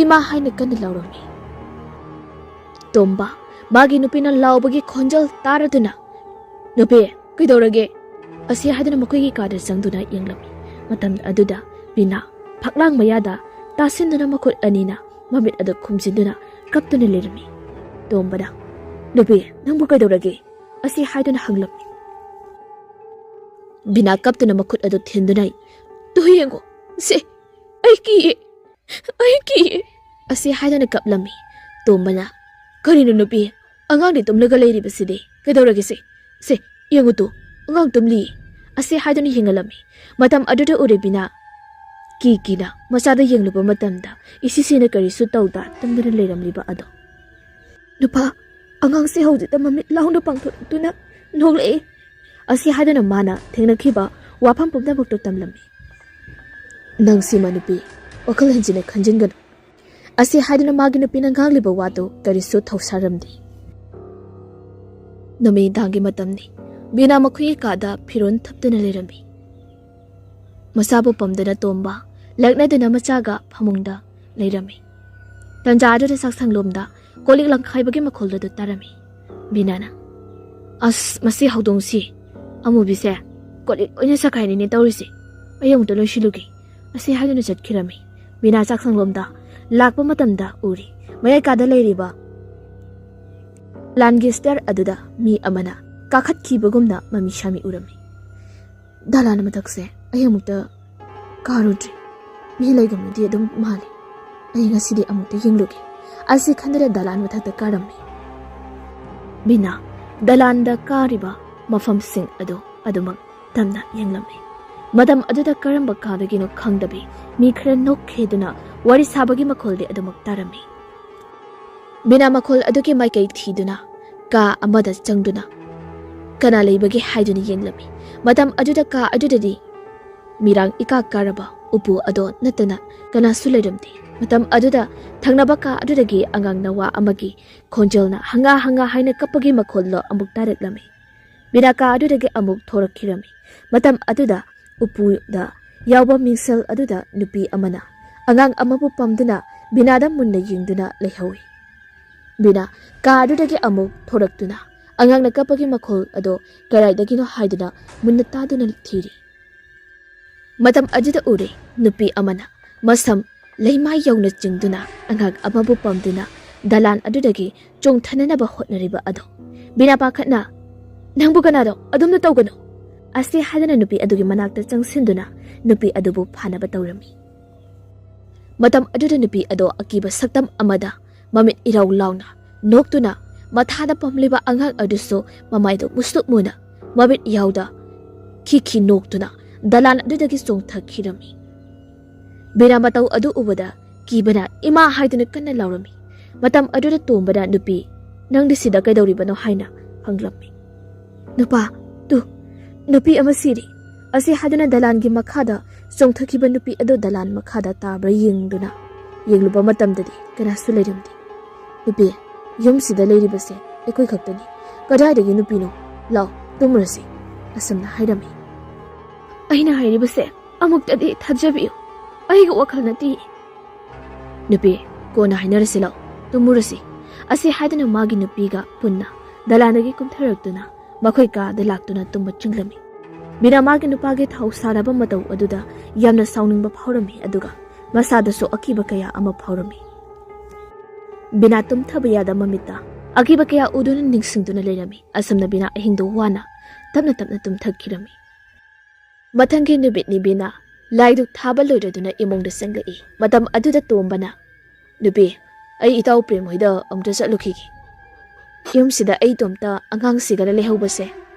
"ꯏꯃꯥ" ꯍꯥꯏꯅ ꯀꯟꯅ ꯂꯥꯎꯔꯝꯃꯤ꯫ ꯇꯣꯝꯕ, ꯃꯥꯒꯤ ꯅꯨꯄꯤꯅ ꯂꯥꯎꯕꯒꯤ ꯈꯣꯟꯖꯦꯜ ꯇꯥꯔꯗꯨꯅ, "ꯅꯨꯄꯤ, ꯀꯩꯗꯧꯔꯒꯦ?" ꯑꯁꯤ ꯍꯥꯏꯗꯨꯅ ꯃꯈꯣꯏꯒꯤ ꯀꯥꯗ ꯆꯪꯗꯨꯅ ꯌꯦꯡꯂꯝꯃꯤ꯫ ꯃꯇꯝ ꯑꯗꯨꯗ ꯕꯤꯅꯥ ꯐꯛꯂꯥꯡ ꯃꯌꯥꯗ ꯇꯥꯁꯤꯟꯗꯨꯅ ꯃꯈꯨꯠ ꯑꯅꯤꯅ ꯃꯃꯤꯠ ꯑꯗꯨ ꯈꯨꯝꯖꯤꯟꯗꯨꯅ ꯀꯞꯇꯨꯅ ꯂꯩꯔꯝꯃꯤ꯫ ꯇꯣꯝꯕꯅ, "ꯅꯨꯄꯤ, ꯅꯪꯕꯨ ꯀꯩꯗꯧꯔꯒꯦ?" ꯑꯁꯤ ꯍꯥꯏꯗꯨꯅ ꯍꯪꯂꯝꯃꯤ꯫ ꯕꯤꯅꯥ ꯀꯞꯇꯨꯅ ꯃꯈꯨꯠ ꯑꯗꯨ ꯊꯤꯟꯗꯨꯅ, "ꯇꯨ ꯌꯦꯡꯉꯣ, ꯁꯦ, ꯑꯩ ꯀꯤꯌꯦ, ꯑꯩ ꯀꯤꯌꯦ," ꯑꯁꯤ ꯍꯥꯏꯗꯨꯅ ꯀꯞꯂꯝꯃꯤ꯫ ꯇꯣꯝꯕꯅ, "ꯀꯔꯤꯅꯣ ꯅꯨꯄꯤ, ꯑꯉꯥꯡꯗꯤ ꯇꯨꯝꯂꯒ ꯂꯩꯔꯤꯕꯁꯤꯗꯤ, ꯀꯩꯗꯧꯔꯒꯦ ꯁꯦ? ꯁꯦ, ꯌꯦꯡꯉꯨ ꯇꯨ, ꯑꯉꯥꯡ ꯇꯨꯝꯂꯤ," ꯑꯁꯤ ꯍꯥꯏꯗꯨꯅ ꯌꯦꯡꯍꯜꯂꯝꯃꯤ꯫ ꯃꯇꯝ ꯑꯗꯨꯗ ꯎꯔꯦ ꯕꯤꯅꯥ ꯀꯤ ꯀꯤꯅ ꯃꯆꯥꯗ ꯌꯦꯡꯂꯨꯕ ꯃꯇꯝꯗ ꯏꯁꯤꯁꯤꯅ ꯀꯔꯤꯁꯨ ꯇꯧꯗ ꯇꯨꯝꯗꯨꯅ ꯂꯩꯔꯝꯂꯤꯕ ꯑꯗꯣ꯫ "ꯅꯨꯄꯥ, ꯑꯉꯥꯡꯁꯦ ꯍꯧꯖꯤꯛꯇ ꯃꯃꯤꯠ ꯂꯥꯎꯅ ꯄꯥꯡꯊꯣꯔꯛꯇꯨꯅ ꯅꯣꯛꯂꯛꯏ," ꯑꯁꯤ ꯍꯥꯏꯗꯨꯅ ꯃꯥꯅ ꯊꯦꯡꯅꯈꯤꯕ ꯋꯥꯐꯝ ꯄꯨꯝꯅꯃꯛꯇꯨ ꯇꯝꯂꯝꯃꯤ꯫ "ꯅꯪ ꯁꯤꯃ ꯅꯨꯄꯤ, ꯋꯥꯈꯜ ꯍꯟꯖꯤꯟꯅ ꯈꯟꯖꯤꯟꯒꯅꯨ," ꯑꯁꯤ ꯍꯥꯏꯗꯨꯅ ꯃꯥꯒꯤ ꯅꯨꯄꯤꯅ ꯉꯥꯡꯂꯤꯕ ꯋꯥꯗꯨ ꯀꯔꯤꯁꯨ ꯊꯧꯁꯥꯔꯝꯗꯦ꯫ ꯅꯨꯃꯤꯗꯥꯡꯒꯤ ꯃꯇꯝꯅꯤ꯫ ꯕꯤꯅꯥ ꯃꯈꯣꯏꯒꯤ ꯀꯥꯗ ꯐꯤꯔꯣꯜ ꯊꯨꯞꯇꯨꯅ ꯂꯩꯔꯝꯃꯤ꯫ ꯃꯁꯥꯕꯨ ꯄꯝꯗꯨꯅ ꯇꯣꯝꯕ ꯂꯛꯅꯗꯨꯅ ꯃꯆꯥꯒ ꯐꯃꯨꯡꯗ ꯂꯩꯔꯝꯃꯤ꯫ ꯇꯟꯖꯥ ꯑꯗꯨꯗ ꯆꯥꯛꯁꯪꯂꯣꯝꯗ ꯀꯣꯜ ꯂꯤꯛ ꯂꯪꯈꯥꯏꯕꯒꯤ ꯃꯈꯣꯜ ꯑꯗꯨ ꯇꯥꯔꯝꯃꯤ꯫ ꯕꯤꯅꯥꯅ, "ꯑꯁ, ꯃꯁꯤ ꯍꯧꯗꯣꯡꯁꯤ, ꯑꯃꯨꯕꯤꯁꯦ ꯀꯣꯜ ꯂꯤꯛ ꯂꯣꯏꯅ ꯆꯈꯥꯏꯔꯤꯅꯦ ꯇꯧꯔꯤꯁꯦ꯫ ꯑꯩ ꯑꯃꯨꯛꯇ ꯂꯣꯏꯁꯤꯜꯂꯨꯒꯦ," ꯑꯁꯤ ꯍꯥꯏꯗꯨꯅ ꯆꯠꯈꯤꯔꯝꯃꯤ꯫ ꯕꯤꯅꯥ ꯆꯥꯛꯁꯪꯂꯣꯝꯗ ꯂꯥꯛꯄ ꯃꯇꯝꯗ ꯎꯔꯤ ꯃꯌꯥꯏ ꯀꯥꯗ ꯂꯩꯔꯤꯕ ꯂꯥꯟꯒꯤ ꯁ꯭ꯇꯦꯌꯔ ꯑꯗꯨꯗ ꯃꯤ ꯑꯃꯅ ꯀꯥꯈꯠꯈꯤꯕꯒꯨꯝꯅ ꯃꯃꯤ ꯁꯥꯃꯤ ꯎꯔꯝꯃꯤ꯫ "ꯗꯂꯥꯟ ꯃꯊꯛꯁꯦ ꯑꯩ ꯑꯃꯨꯛꯇ ꯀꯥꯔꯨꯗ꯭ꯔꯤ꯫ ꯃꯤ ꯂꯩꯒꯨꯝꯕꯗꯤ ꯑꯗꯨꯝ ꯃꯥꯜꯂꯤ꯫ ꯑꯩ ꯉꯁꯤꯗꯤ ꯑꯃꯨꯛꯇ ꯌꯦꯡꯂꯨꯒꯦ," ꯑꯁꯤ ꯈꯟꯗꯨꯅ ꯗꯂꯥꯟ ꯃꯊꯛꯇ ꯀꯥꯔꯝꯃꯤ꯫ ꯕꯤꯅꯥ ꯗꯂꯥꯟꯗ ꯀꯥꯔꯤꯕ ꯃꯐꯝꯁꯤꯡ ꯑꯗꯨ ꯑꯗꯨꯃꯛ ꯇꯝꯅ ꯌꯦꯡꯂꯝꯃꯤ꯫ ꯃꯇꯝ ꯑꯗꯨꯗ ꯀꯔꯝꯕ ꯀꯥꯗꯒꯤꯅꯣ ꯈꯪꯗꯕꯤ ꯃꯤ ꯈꯔ ꯅꯣꯛꯈꯤꯗꯨꯅ ꯋꯥꯔꯤ ꯁꯥꯕꯒꯤ ꯃꯈꯣꯜꯗꯤ ꯑꯗꯨꯃꯛ ꯇꯥꯔꯝꯃꯤ꯫ ꯕꯤꯅꯥ ꯃꯈꯣꯜ ꯑꯗꯨꯒꯤ ꯃꯥꯏꯀꯩ ꯊꯤꯗꯨꯅ ꯀꯥ ꯑꯃꯗ ꯆꯪꯗꯨꯅ ꯀꯅꯥ ꯂꯩꯕꯒꯦ ꯍꯥꯏꯗꯨꯅ ꯌꯦꯡꯂꯝꯃꯤ꯫ ꯃꯇꯝ ꯑꯗꯨꯗ ꯀꯥ ꯑꯗꯨꯗꯗꯤ ꯃꯤꯔꯥꯡ ꯏꯀꯥ ꯀꯥꯔꯕ ꯎꯄꯨ ꯑꯗꯣ ꯅꯠꯇꯅ ꯀꯅꯥꯁꯨ ꯂꯩꯔꯝꯗꯦ꯫ ꯃꯇꯝ ꯑꯗꯨꯗ ꯊꯪꯅꯕ ꯀꯥ ꯑꯗꯨꯗꯒꯤ ꯑꯉꯥꯡ ꯅꯋꯥ ꯑꯃꯒꯤ ꯈꯣꯟꯖꯦꯜꯅ ꯍꯪꯒꯥ ꯍꯪꯒꯥ ꯍꯥꯏꯅ ꯀꯞꯄꯒꯤ ꯃꯈꯣꯜꯗꯣ ꯑꯃꯨꯛ ꯇꯥꯔꯛꯂꯝꯃꯤ꯫ ꯕꯤꯅꯥ ꯀꯥ ꯑꯗꯨꯗꯒꯤ ꯑꯃꯨꯛ ꯊꯣꯔꯛꯈꯤꯔꯝꯃꯤ꯫ ꯃꯇꯝ ꯑꯗꯨꯗ ꯎꯄꯨꯗ ꯌꯥꯎꯕ ꯃꯤꯡꯁꯦꯜ ꯑꯗꯨꯗ ꯅꯨꯄꯤ ꯑꯃꯅ ꯑꯉꯥꯡ ꯑꯃꯕꯨ ꯄꯝꯗꯨꯅ ꯕꯤꯅꯥꯗ ꯃꯨꯟꯅ ꯌꯦꯡꯗꯨꯅ ꯂꯩꯍꯧꯏ꯫ ꯕꯤꯅꯥ ꯀꯥ ꯑꯗꯨꯗꯒꯤ ꯑꯃꯨꯛ ꯊꯣꯔꯛꯇꯨꯅ ꯑꯉꯥꯡꯅ ꯀꯞꯄꯒꯤ ꯃꯈꯣꯜ ꯑꯗꯣ ꯀꯗꯥꯏꯗꯒꯤꯅꯣ ꯍꯥꯏꯗꯨꯅ ꯃꯨꯟꯅ ꯇꯥꯗꯨꯅ ꯊꯤꯔꯤ꯫ ꯃꯇꯝ ꯑꯗꯨꯗ ꯎꯔꯦ, ꯅꯨꯄꯤ ꯑꯃꯅ ꯃꯁꯝ ꯂꯩꯃꯥꯏ ꯌꯧꯅ ꯆꯤꯡꯗꯨꯅ ꯑꯉꯥꯡ ꯑꯃꯕꯨ ꯄꯝꯗꯨꯅ ꯗꯂꯥꯟ ꯑꯗꯨꯗꯒꯤ ꯆꯣꯡꯊꯅꯅꯕ ꯍꯣꯠꯅꯔꯤꯕ ꯑꯗꯣ꯫ ꯕꯤꯅꯥ ꯄꯥꯈꯠꯅ, "ꯅꯪꯕꯨ ꯀꯅꯥꯗꯣ ꯑꯗꯨꯝꯅ ꯇꯧꯒꯅꯨ!" ꯑꯁꯤ ꯍꯥꯏꯗꯨꯅ ꯅꯨꯄꯤ ꯑꯗꯨꯒꯤ ꯃꯅꯥꯛꯇ ꯆꯪꯁꯤꯟꯗꯨꯅ ꯅꯨꯄꯤ ꯑꯗꯨꯕꯨ ꯐꯥꯅꯕ ꯇꯧꯔꯝꯃꯤ꯫ ꯃꯇꯝ ꯑꯗꯨꯗ ꯅꯨꯄꯤ ꯑꯗꯣ ꯑꯀꯤꯕ ꯁꯛꯇꯝ ꯑꯃꯗ ꯃꯃꯤꯠ ꯏꯔꯥꯎ ꯂꯥꯎꯅ ꯅꯣꯛꯇꯨꯅ ꯃꯊꯥꯗ ꯄꯝꯂꯤꯕ ꯑꯉꯥꯡ ꯑꯗꯨꯁꯨ ꯃꯃꯥꯏꯗꯨ ꯃꯨꯁꯨꯛ ꯃꯨꯅ ꯃꯃꯤꯠ ꯌꯥꯎꯗ ꯈꯤꯈꯤ ꯅꯣꯛꯇꯨꯅ ꯗꯂꯥꯟ ꯑꯗꯨꯗꯒꯤ ꯆꯣꯡꯊꯈꯤꯔꯝꯃꯤ꯫ ꯕꯤꯅꯥ ꯃꯇꯧ ꯑꯗꯨ ꯎꯕꯗ ꯀꯤꯕꯅ "ꯏꯃꯥ" ꯍꯥꯏꯗꯨꯅ ꯀꯟꯅ ꯂꯥꯎꯔꯝꯃꯤ꯫ ꯃꯇꯝ ꯑꯗꯨꯗ ꯇꯣꯝꯕꯅ, "ꯅꯨꯄꯤ, ꯅꯪꯗꯤ ꯁꯤꯗ ꯀꯩꯗꯧꯔꯤꯕꯅꯣ?" ꯍꯥꯏꯅ ꯍꯪꯂꯝꯃꯤ꯫ "ꯅꯨꯄꯥ, ꯇꯨ, ꯅꯨꯄꯤ ꯑꯃ ꯁꯤꯔꯤ!" ꯑꯁꯤ ꯍꯥꯏꯗꯨꯅ ꯗꯂꯥꯟꯒꯤ ꯃꯈꯥꯗ ꯆꯣꯡꯊꯈꯤꯕ ꯅꯨꯄꯤ ꯑꯗꯨ ꯗꯂꯥꯟ ꯃꯈꯥꯗ ꯇꯥꯕ꯭ꯔꯥ ꯌꯦꯡꯗꯨꯅ ꯌꯦꯡꯂꯨꯕ ꯃꯇꯝꯗꯗꯤ ꯀꯅꯥꯁꯨ ꯂꯩꯔꯝꯗꯦ꯫ "ꯅꯨꯄꯤ, ꯌꯨꯝꯁꯤꯗ ꯂꯩꯔꯤꯕꯁꯦ ꯑꯩꯈꯣꯏ ꯈꯛꯇꯅꯤ꯫ ꯀꯗꯥꯏꯗꯒꯤ ꯅꯨꯄꯤꯅꯣ? ꯂꯥꯎ, ꯇꯨꯝꯃꯨꯔꯁꯤ," ꯑꯁꯨꯝꯅ ꯍꯥꯏꯔꯝꯃꯤ꯫ "ꯑꯩꯅ ꯍꯥꯏꯔꯤꯕꯁꯦ ꯑꯃꯨꯛꯇꯗꯤ ꯊꯥꯖꯕꯤꯌꯨ꯫ ꯑꯩꯒꯤ ꯋꯥꯈꯜꯅꯗꯤ..." "ꯅꯨꯄꯤ, ꯀꯣꯟꯅ ꯍꯥꯏꯅꯔꯁꯤ ꯂꯥꯎ, ꯇꯨꯝꯃꯨꯔꯁꯤ," ꯑꯁꯤ ꯍꯥꯏꯗꯨꯅ ꯃꯥꯒꯤ ꯅꯨꯄꯤꯒ ꯄꯨꯟꯅ ꯗꯂꯥꯟꯗꯒꯤ ꯀꯨꯝꯊꯔꯛꯇꯨꯅ ꯃꯈꯣꯏ ꯀꯥꯗ ꯂꯥꯛꯇꯨꯅ ꯇꯨꯝꯕ ꯆꯪꯂꯝꯃꯤ꯫ ꯕꯤꯅꯥ ꯃꯥꯒꯤ ꯅꯨꯄꯥꯒꯤ ꯊꯧ ꯁꯥꯅꯕ ꯃꯇꯧ ꯑꯗꯨꯗ ꯌꯥꯝꯅ ꯁꯥꯎꯅꯤꯡꯕ ꯐꯥꯎꯔꯝꯃꯤ, ꯑꯗꯨꯒ ꯃꯁꯥꯗꯁꯨ ꯑꯀꯤꯕ ꯀꯌꯥ ꯑꯃ ꯐꯥꯎꯔꯝꯃꯤ꯫ ꯕꯤꯅꯥ ꯇꯨꯝꯊꯕ ꯌꯥꯗ ꯃꯃꯤꯠꯇ ꯑꯀꯤꯕ ꯀꯌꯥ ꯎꯗꯨꯅ ꯅꯤꯡꯁꯤꯡꯗꯨꯅ ꯂꯩꯔꯝꯃꯤ꯫ ꯑꯁꯨꯝꯅ ꯕꯤꯅꯥ ꯑꯍꯤꯡꯗꯨ ꯋꯥꯅ ꯇꯞꯅ ꯇꯞꯅ ꯇꯨꯝꯊꯈꯤꯔꯝꯃꯤ꯫ ꯃꯊꯪꯒꯤ ꯅꯨꯃꯤꯠꯅꯤ ꯕꯤꯅꯥ ꯂꯥꯏꯗꯨꯛ ꯊꯥꯕ ꯂꯣꯏꯔꯗꯨꯅ ꯏꯃꯨꯡꯗ ꯆꯪꯂꯛꯏ꯫ ꯃꯇꯝ ꯑꯗꯨꯗ ꯇꯣꯝꯕꯅ, "ꯅꯨꯄꯤ, ꯑꯩ ꯏꯇꯥꯎ ꯄ꯭ꯔꯦꯝ ꯍꯣꯏꯗ ꯑꯃꯨꯛꯇ ꯆꯠꯂꯨꯈꯤꯒꯦ꯫ ꯌꯨꯝꯁꯤꯗ ꯑꯩ ꯏꯇꯣꯝꯇ ꯑꯉꯥꯡꯁꯤꯒꯅ ꯂꯩꯍꯧꯕꯁꯦ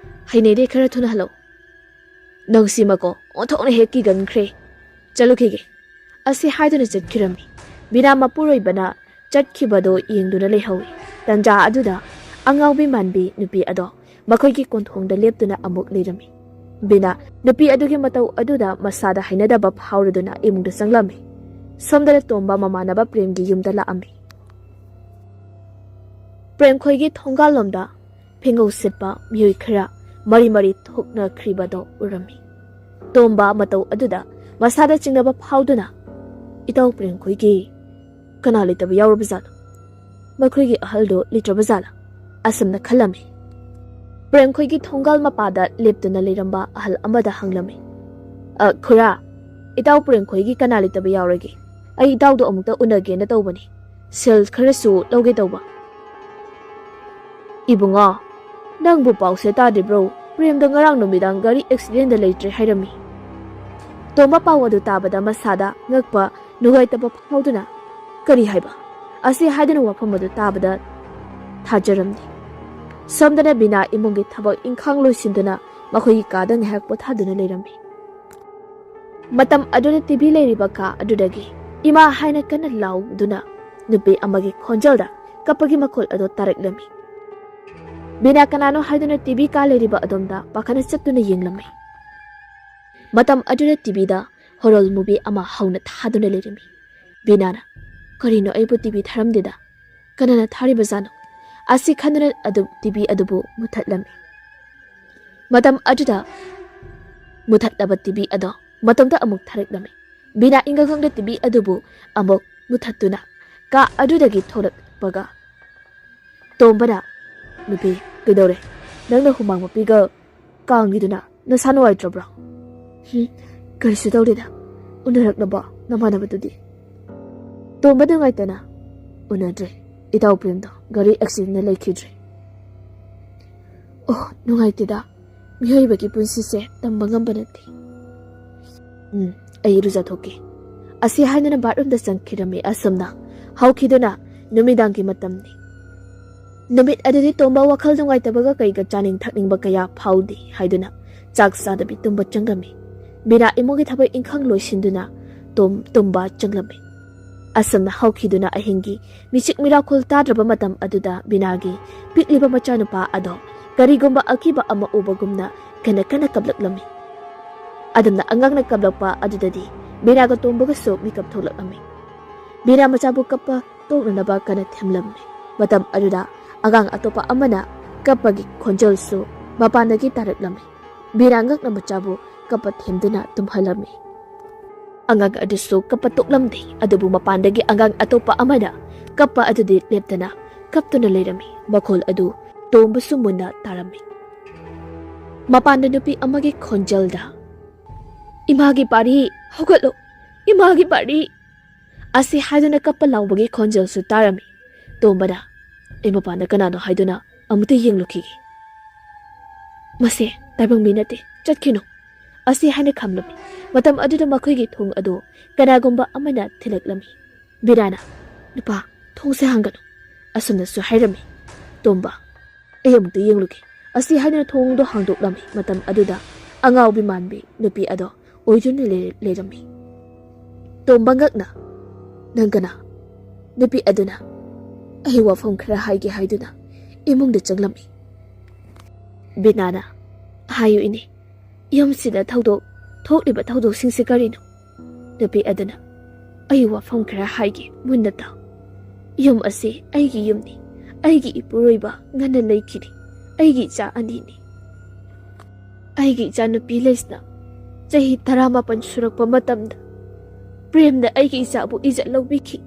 ꯍꯩꯅꯩꯗꯦ, ꯈꯔ ꯊꯨꯅ ꯍꯜꯂꯛꯎ꯫" "ꯅꯪꯁꯤꯃꯀꯣ ꯑꯣꯟꯊꯣꯛꯅ ꯍꯦꯛ ꯀꯤꯒꯟꯈ꯭ꯔꯦ꯫ ꯆꯠꯂꯨꯈꯤꯒꯦ," ꯑꯁꯤ ꯍꯥꯏꯗꯨꯅ ꯆꯠꯈꯤꯔꯝꯃꯤ꯫ ꯕꯤꯅꯥ ꯃꯄꯨꯔꯣꯏꯕꯅ ꯆꯠꯈꯤꯕꯗꯣ ꯌꯦꯡꯗꯨꯅ ꯂꯩꯍꯧꯏ꯫ ꯇꯟꯖꯥ ꯑꯗꯨꯗ ꯑꯉꯥꯎꯕꯤ ꯃꯥꯟꯕꯤ ꯅꯨꯄꯤ ꯑꯗꯣ ꯃꯈꯣꯏꯒꯤ ꯀꯣꯟꯊꯣꯡꯗ ꯂꯦꯞꯇꯨꯅ ꯑꯃꯨꯛ ꯂꯩꯔꯝꯃꯤ꯫ ꯕꯤꯅꯥ ꯅꯨꯄꯤ ꯑꯗꯨꯒꯤ ꯃꯇꯧ ꯑꯗꯨꯗ ꯃꯁꯥꯗ ꯍꯩꯅꯗꯕ ꯐꯥꯎꯔꯗꯨꯅ ꯏꯃꯨꯡꯗ ꯆꯪꯂꯝꯃꯤ꯫ ꯁꯣꯝꯗꯅ ꯇꯣꯝꯕ ꯃꯃꯥꯟꯅꯕ ꯄ꯭ꯔꯦꯝꯒꯤ ꯌꯨꯝꯗ ꯂꯥꯛꯑꯝꯃꯤ꯫ ꯄ꯭ꯔꯦꯝꯈꯣꯏꯒꯤ ꯊꯣꯡꯒꯥꯜꯂꯣꯝꯗ ꯐꯤꯉꯧ ꯁꯤꯠꯄ ꯃꯤꯑꯣꯏ ꯈꯔ ꯃꯔꯤ ꯃꯔꯤ ꯊꯣꯛꯅꯈ꯭ꯔꯤꯕꯗꯣ ꯎꯔꯝꯃꯤ꯫ ꯇꯣꯝꯕ ꯃꯇꯧ ꯑꯗꯨꯗ ꯃꯁꯥꯗ ꯆꯤꯡꯅꯕ ꯐꯥꯎꯗꯨꯅ, "ꯏꯇꯥꯎ ꯄ꯭ꯔꯦꯝꯈꯣꯏꯒꯤ ꯀꯅꯥ ꯂꯩꯇꯕ ꯌꯥꯎꯔꯕꯖꯥꯠꯅꯣ? ꯃꯈꯣꯏꯒꯤ ꯑꯍꯜꯗꯨ ꯂꯩꯇ꯭ꯔꯕꯖꯥꯠꯂꯥ? ꯑꯁꯨꯝꯅ ꯈꯜꯂꯝꯃꯤ꯫ ꯄ꯭ꯔꯦꯝꯈꯣꯏꯒꯤ ꯊꯣꯡꯒꯥꯜ ꯃꯄꯥꯗ ꯂꯦꯞꯇꯨꯅ ꯂꯩꯔꯝꯕ ꯑꯍꯜ ꯑꯃꯗ ꯍꯪꯂꯝꯃꯤ, "ꯑ, ꯈꯨꯔꯥ, ꯏꯇꯥꯎ ꯄ꯭ꯔꯦꯝꯈꯣꯏꯒꯤ ꯀꯅꯥ ꯂꯩꯇꯕ ꯌꯥꯎꯔꯒꯦ? ꯑꯩ ꯏꯇꯥꯎꯗꯣ ꯑꯃꯨꯛꯇ ꯎꯅꯒꯦꯅ ꯇꯧꯕꯅꯤ꯫ ꯁꯦꯜ ꯈꯔꯁꯨ ꯂꯧꯒꯦ ꯇꯧꯕ꯫" "ꯏꯕꯨꯡꯉꯣ, ꯅꯪꯕꯨ ꯄꯥꯎꯁꯦ ꯇꯥꯗ꯭ꯔꯤꯕ꯭ꯔꯣ? ꯄ꯭ꯔꯦꯝꯗꯣ ꯉꯔꯥꯡ ꯅꯨꯃꯤꯗꯥꯡ ꯒꯥꯔꯤ ꯑꯦꯛꯁꯤꯗꯦꯟꯗ ꯂꯩꯇ꯭ꯔꯦ ꯍꯥꯏꯔꯝꯃꯤ꯫" ꯇꯣꯝꯕ ꯄꯥꯎ ꯑꯗꯨ ꯇꯥꯕꯗ ꯃꯁꯥꯗ ꯉꯛꯄ ꯅꯨꯡꯉꯥꯏꯇꯕ ꯐꯥꯎꯗꯨꯅ, "ꯀꯔꯤ ꯍꯥꯏꯕ?" ꯑꯁꯤ ꯍꯥꯏꯗꯨꯅ ꯋꯥꯐꯝ ꯑꯗꯨ ꯇꯥꯕꯗ ꯊꯥꯖꯔꯝꯗꯦ꯫ ꯁꯣꯝꯗꯅ ꯕꯤꯅꯥ ꯏꯃꯨꯡꯒꯤ ꯊꯕꯛ ꯏꯪꯈꯥꯡ ꯂꯣꯏꯁꯤꯟꯗꯨꯅ ꯃꯈꯣꯏꯒꯤ ꯀꯥꯗ ꯉꯥꯏꯍꯥꯛ ꯄꯣꯊꯥꯗꯨꯅ ꯂꯩꯔꯝꯃꯤ꯫ ꯃꯇꯝ ꯑꯗꯨꯗ ꯇꯤꯚꯤ ꯂꯩꯔꯤꯕ ꯀꯥ ꯑꯗꯨꯗꯒꯤ "ꯏꯃꯥ" ꯍꯥꯏꯅ ꯀꯟꯅ ꯂꯥꯎꯗꯨꯅ ꯅꯨꯄꯤ ꯑꯃꯒꯤ ꯈꯣꯟꯖꯦꯜꯗ ꯀꯞꯄꯒꯤ ꯃꯈꯣꯜ ꯑꯗꯨ ꯇꯥꯔꯛꯂꯝꯃꯤ꯫ ꯕꯤꯅꯥ ꯀꯅꯥꯅꯣ ꯍꯥꯏꯗꯨꯅ ꯇꯤꯚꯤ ꯀꯥ ꯂꯩꯔꯤꯕ ꯑꯗꯣꯝꯗ ꯄꯥꯈꯠꯅ ꯆꯠꯇꯨꯅ ꯌꯦꯡꯂꯝꯃꯤ꯫ ꯃꯇꯝ ꯑꯗꯨꯗ ꯇꯤꯚꯤꯗ ꯍꯣꯔꯣꯜ ꯃꯨꯚꯤ ꯑꯃ ꯍꯧꯅ ꯊꯥꯗꯨꯅ ꯂꯩꯔꯝꯃꯤ꯫ ꯕꯤꯅꯥꯅ, "ꯀꯔꯤꯅꯣ, ꯑꯩꯕꯨ ꯇꯤꯚꯤ ꯊꯥꯔꯝꯗꯦꯗ? ꯀꯅꯥꯅ ꯊꯥꯔꯤꯕꯖꯥꯠꯅꯣ?" ꯑꯁꯤ ꯈꯟꯗꯨꯅ ꯑꯗꯨꯝ ꯇꯤꯚꯤ ꯑꯗꯨꯕꯨ ꯃꯨꯊꯠꯂꯝꯃꯤ꯫ ꯃꯇꯝ ꯑꯗꯨꯗ ꯃꯨꯊꯠꯂꯕ ꯇꯤꯚꯤ ꯑꯗꯣ ꯃꯇꯣꯝꯇ ꯑꯃꯨꯛ ꯊꯥꯔꯛꯂꯝꯃꯤ꯫ ꯕꯤꯅꯥ ꯏꯪꯒꯪ ꯈꯪꯗ ꯇꯤꯚꯤ ꯑꯗꯨꯕꯨ ꯑꯃꯨꯛ ꯃꯨꯊꯠꯇꯨꯅ ꯀꯥ ꯑꯗꯨꯗꯒꯤ ꯊꯣꯛꯂꯛꯄꯒ ꯇꯣꯝꯕꯅ, "ꯅꯨꯄꯤ, ꯀꯩꯗꯧꯔꯦ? ꯅꯪꯅ ꯍꯨꯃꯥꯡ ꯃꯄꯤꯒ ꯀꯥꯡꯉꯤꯗꯨꯅ ꯅꯁꯥ ꯅꯨꯡꯉꯥꯏꯇ꯭ꯔꯕ꯭ꯔꯣ?" "ꯍꯨꯝ, ꯀꯔꯤꯁꯨ ꯇꯧꯗꯦꯗ꯫ ꯎꯅꯔꯛꯂꯕꯣ ꯅꯃꯥꯟꯅꯕꯗꯨꯗꯤ?" ꯇꯣꯝꯕ ꯅꯨꯡꯉꯥꯏꯇꯅ, "ꯎꯅꯗ꯭ꯔꯦ꯫ ꯏꯇꯥꯎ ꯄ꯭ꯔꯦꯝꯗꯣ ꯒꯥꯔꯤ ꯑꯦꯛꯁꯤꯗꯦꯟꯅ ꯂꯩꯈꯤꯗ꯭ꯔꯦ꯫" "ꯑꯣ, ꯅꯨꯡꯉꯥꯏꯇꯦꯗ꯫ ꯃꯤꯑꯣꯏꯕꯒꯤ ꯄꯨꯟꯁꯤꯁꯦ ꯇꯝꯕ ꯉꯝꯕ ꯅꯠꯇꯦ꯫ ꯎꯝ, ꯑꯩ ꯏꯔꯨꯖꯊꯣꯛꯀꯦ꯫" ꯑꯁꯤ ꯍꯥꯏꯗꯨꯅ ꯕꯥꯠꯔꯨꯝꯗ ꯆꯪꯈꯤꯔꯝꯃꯤ꯫ ꯑꯁꯨꯝꯅ ꯍꯧꯈꯤꯗꯨꯅ ꯅꯨꯃꯤꯗꯥꯡꯒꯤ ꯃꯇꯝꯅꯤ꯫ ꯅꯨꯃꯤꯠ ꯑꯗꯨꯗꯤ ꯇꯣꯝꯕ ꯋꯥꯈꯜ ꯅꯨꯡꯉꯥꯏꯇꯕꯒ ꯀꯩꯒ ꯆꯥꯅꯤꯡ ꯊꯛꯅꯤꯡꯕ ꯀꯌꯥ ꯐꯥꯎꯗꯦ ꯍꯥꯏꯗꯨꯅ ꯆꯥꯛ ꯆꯥꯗꯕꯤ ꯇꯨꯝꯕ ꯆꯪꯂꯝꯃꯤ꯫ ꯕꯤꯅꯥ ꯏꯃꯨꯡꯒꯤ ꯊꯕꯛ ꯏꯪꯈꯥꯡ ꯂꯣꯏꯁꯤꯟꯗꯨꯅ ꯇꯨꯝ-, ꯇꯨꯝꯕ ꯆꯪꯂꯝꯃꯤ꯫ ꯑꯁꯨꯝꯅ ꯍꯧꯈꯤꯗꯨꯅ ꯑꯍꯤꯡꯒꯤ ꯃꯤꯆꯤꯛ ꯃꯤꯔꯥꯈꯣꯜ ꯇꯥꯗ꯭ꯔꯕ ꯃꯇꯝ ꯑꯗꯨꯗ ꯕꯤꯅꯥꯒꯤ ꯄꯤꯛꯂꯤꯕ ꯃꯆꯥꯅꯨꯄꯥ ꯑꯗꯣ ꯀꯔꯤꯒꯨꯝꯕ ꯑꯀꯤꯕ ꯑꯃ ꯎꯕꯒꯨꯝꯅ ꯀꯟꯅ ꯀꯟꯅ ꯀꯞꯂꯛꯂꯝꯃꯤ꯫ ꯑꯗꯨꯝꯅ ꯑꯉꯥꯡꯅ ꯀꯞꯂꯛꯄ ꯑꯗꯨꯗꯗꯤ ꯕꯤꯅꯥꯒ ꯇꯣꯝꯕꯒꯁꯨ ꯃꯤꯀꯞ ꯊꯣꯛꯂꯛꯂꯝꯃꯤ꯫ ꯕꯤꯅꯥ ꯃꯆꯥꯕꯨ ꯀꯞꯄ ꯇꯣꯛꯅꯅꯕ ꯀꯟꯅ ꯊꯦꯝꯂꯝꯃꯤ꯫ ꯃꯇꯝ ꯑꯗꯨꯗ ꯑꯉꯥꯡ ꯑꯇꯣꯞꯄ ꯑꯃꯅ ꯀꯞꯄꯒꯤ ꯈꯣꯟꯖꯦꯜꯁꯨ ꯃꯄꯥꯟꯗꯒꯤ ꯇꯥꯔꯛꯂꯝꯃꯤ꯫ ꯕꯤꯅꯥ ꯉꯛꯅ ꯃꯆꯥꯕꯨ ꯀꯞꯄ ꯊꯦꯝꯗꯨꯅ ꯇꯨꯝꯍꯜꯂꯝꯃꯤ꯫ ꯑꯉꯥꯡ ꯑꯗꯨꯁꯨ ꯀꯞꯄ ꯇꯣꯛꯂꯝꯗꯦ, ꯑꯗꯨꯕꯨ ꯃꯄꯥꯟꯗꯒꯤ ꯑꯉꯥꯡ ꯑꯇꯣꯞꯄ ꯑꯃꯅ ꯀꯞꯄ ꯑꯗꯨꯗꯤ ꯂꯦꯞꯇꯅ ꯀꯞꯇꯨꯅ ꯂꯩꯔꯝꯃꯤ꯫ ꯃꯈꯣꯜ ꯑꯗꯨ ꯇꯣꯝꯕꯁꯨ ꯃꯨꯟꯅ ꯇꯥꯔꯝꯃꯤ꯫ ꯃꯄꯥꯟꯗ ꯅꯨꯄꯤ ꯑꯃꯒꯤ ꯈꯣꯟꯖꯦꯜꯗ, "ꯏꯃꯥꯒꯤ ꯄꯥꯔꯤ, ꯍꯧꯒꯠꯂꯣ, ꯏꯃꯥꯒꯤ ꯄꯥꯔꯤ!" ꯑꯁꯤ ꯍꯥꯏꯗꯨꯅ ꯀꯞꯄ ꯂꯥꯎꯕꯒꯤ ꯈꯣꯟꯖꯦꯜꯁꯨ ꯇꯥꯔꯝꯃꯤ꯫ ꯇꯣꯝꯕꯅ, "ꯑꯩ ꯃꯄꯥꯟꯗ ꯀꯅꯥꯅꯣ ꯍꯥꯏꯗꯨꯅ ꯑꯃꯨꯛꯇ ꯌꯦꯡꯂꯨꯈꯤꯒꯦ꯫ ꯃꯁꯦ ꯇꯥꯏꯕꯪ ꯃꯤ ꯅꯠꯇꯦ, ꯆꯠꯈꯤꯅꯨ!" ꯑꯁꯤ ꯍꯥꯏꯅ ꯈꯝꯂꯝꯃꯤ꯫ ꯃꯇꯝ ꯑꯗꯨꯗ ꯃꯈꯣꯏꯒꯤ ꯊꯣꯡ ꯑꯗꯨ ꯀꯅꯥꯒꯨꯝꯕ ꯑꯃꯅ ꯊꯤꯜꯂꯛꯂꯝꯃꯤ꯫ ꯕꯤꯅꯥꯅ, "ꯅꯨꯄꯥ, ꯊꯣꯡꯁꯦ ꯍꯥꯡꯒꯅꯨ!" ꯑꯁꯨꯝꯅꯁꯨ ꯍꯥꯏꯔꯝꯃꯤ꯫ ꯇꯣꯝꯕ, "ꯑꯩ ꯑꯃꯨꯛꯇ ꯌꯦꯡꯂꯨꯒꯦ" ꯑꯁꯤ ꯍꯥꯏꯗꯨꯅ ꯊꯣꯡꯗꯣ ꯍꯥꯡꯗꯣꯛꯂꯝꯃꯤ꯫ ꯃꯇꯝ ꯑꯗꯨꯗ ꯑꯉꯥꯎꯕꯤ ꯃꯥꯟꯕꯤ ꯅꯨꯄꯤ ꯑꯗꯣ ꯑꯣꯏꯗꯨꯅ ꯂꯩ-, ꯂꯩꯔꯝꯃꯤ꯫ ꯇꯣꯝꯕ ꯉꯛꯅ, "ꯅꯪ ꯀꯅꯥ?" ꯅꯨꯄꯤ ꯑꯗꯨꯅ, "ꯑꯩ ꯋꯥꯐꯝ ꯈꯔ ꯍꯥꯏꯒꯦ" ꯍꯥꯏꯗꯨꯅ ꯏꯃꯨꯡꯗ ꯆꯪꯂꯝꯃꯤ꯫ ꯕꯤꯅꯥꯅ, "ꯍꯥꯏꯌꯨ ꯏꯅꯦ, ꯌꯨꯝꯁꯤꯗ ꯊꯧꯗꯣꯛ, ꯊꯣꯛꯂꯤꯕ ꯊꯧꯗꯣꯛꯁꯤꯡꯁꯤ ꯀꯔꯤꯅꯣ?" ꯅꯨꯄꯤ ꯑꯗꯨꯅ, "ꯑꯩ ꯋꯥꯐꯝ ꯈꯔ ꯍꯥꯏꯒꯦ, ꯃꯨꯟꯅ ꯇꯥꯎ꯫ ꯌꯨꯝ ꯑꯁꯤ ꯑꯩꯒꯤ ꯌꯨꯝꯅꯤ꯫ ꯑꯩꯒꯤ ꯏꯄꯨꯔꯣꯏꯕ ꯉꯟꯅ ꯂꯩꯈꯤꯗꯦ꯫ ꯑꯩꯒꯤ ꯏꯆꯥ ꯑꯅꯤꯅꯤ꯫ ꯑꯩꯒꯤ ꯏꯆꯥꯅꯨꯄꯤ ꯂꯩꯁꯅꯥ ꯆꯍꯤ ꯇꯔꯥꯃꯥꯄꯟ ꯁꯨꯔꯛꯄ ꯃꯇꯝꯗ ꯄ꯭ꯔꯦꯝꯅ ꯑꯩꯒꯤ ꯏꯆꯥꯕꯨ ꯏꯖꯠ ꯂꯧꯕꯤꯈꯤ꯫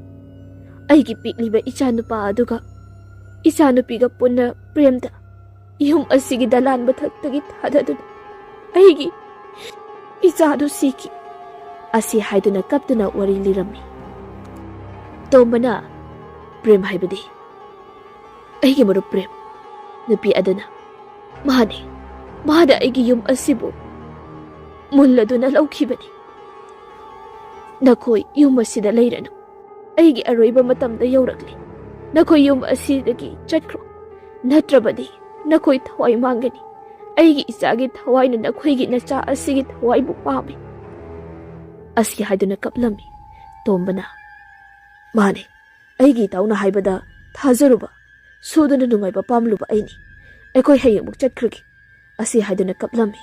ꯑꯩꯒꯤ ꯄꯤꯛꯂꯤꯕ ꯏꯆꯥꯅꯨꯄꯥ ꯑꯗꯨꯒ ꯏꯆꯥꯅꯨꯄꯤꯒ ꯄꯨꯟꯅ ꯄ꯭ꯔꯦꯝꯗ ꯌꯨꯝ ꯑꯁꯤꯒꯤ ꯗꯂꯥꯟ ꯃꯊꯛꯇꯒꯤ ꯊꯥꯗꯗꯨꯅ ꯑꯩꯒꯤ ꯏꯆꯥꯗꯨ ꯁꯤꯈꯤ" ꯑꯁꯤ ꯍꯥꯏꯗꯨꯅ ꯀꯞꯇꯨꯅ ꯋꯥꯔꯤ ꯂꯤꯔꯝꯃꯤ꯫ ꯇꯣꯝꯕꯅ, "ꯄ꯭ꯔꯦꯝ ꯍꯥꯏꯕꯗꯤ ꯑꯩꯒꯤ ꯃꯔꯨꯞ ꯄ꯭ꯔꯦꯝ?" ꯅꯨꯄꯤ ꯑꯗꯨꯅ, "ꯃꯥꯅꯦ, ꯃꯥꯅ ꯑꯩꯒꯤ ꯌꯨꯝ ꯑꯁꯤꯕꯨ ꯃꯨꯜꯂꯗꯨꯅ ꯂꯧꯈꯤꯕꯅꯤ꯫ ꯅꯈꯣꯏ ꯌꯨꯝ ꯑꯁꯤꯗ ꯂꯩꯔꯅꯨ꯫ ꯑꯩꯒꯤ ꯑꯔꯣꯏꯕ ꯃꯇꯝꯗ ꯌꯧꯔꯛꯂꯤ꯫ ꯅꯈꯣꯏ ꯌꯨꯝ ꯑꯁꯤꯗꯒꯤ ꯆꯠꯈ꯭ꯔꯣ, ꯅꯠꯇ꯭ꯔꯕꯗꯤ ꯅꯈꯣꯏ ꯊꯋꯥꯏ ꯃꯥꯡꯒꯅꯤ꯫ ꯑꯩꯒꯤ ꯏꯆꯥꯒꯤ ꯊꯋꯥꯏꯅ ꯅꯈꯣꯏꯒꯤ ꯅꯆꯥ ꯑꯁꯤꯒꯤ ꯊꯋꯥꯏꯕꯨ ꯄꯥꯝꯃꯤ" ꯑꯁꯤ ꯍꯥꯏꯗꯨꯅ ꯀꯞꯂꯝꯃꯤ꯫ ꯇꯣꯝꯕꯅ, "ꯃꯥꯅꯦ, ꯑꯩꯒꯤ ꯏꯇꯥꯎꯅ ꯍꯥꯏꯕꯗ ꯊꯥꯖꯔꯨꯕ, ꯁꯨꯗꯨꯅ ꯅꯨꯡꯉꯥꯏꯕ ꯄꯥꯝꯂꯨꯕ ꯑꯩꯅꯤ꯫ ꯑꯩꯈꯣꯏ ꯍꯌꯦꯡꯃꯨꯛ ꯆꯠꯈ꯭ꯔꯒꯦ" ꯑꯁꯤ ꯍꯥꯏꯗꯨꯅ ꯀꯞꯂꯝꯃꯤ꯫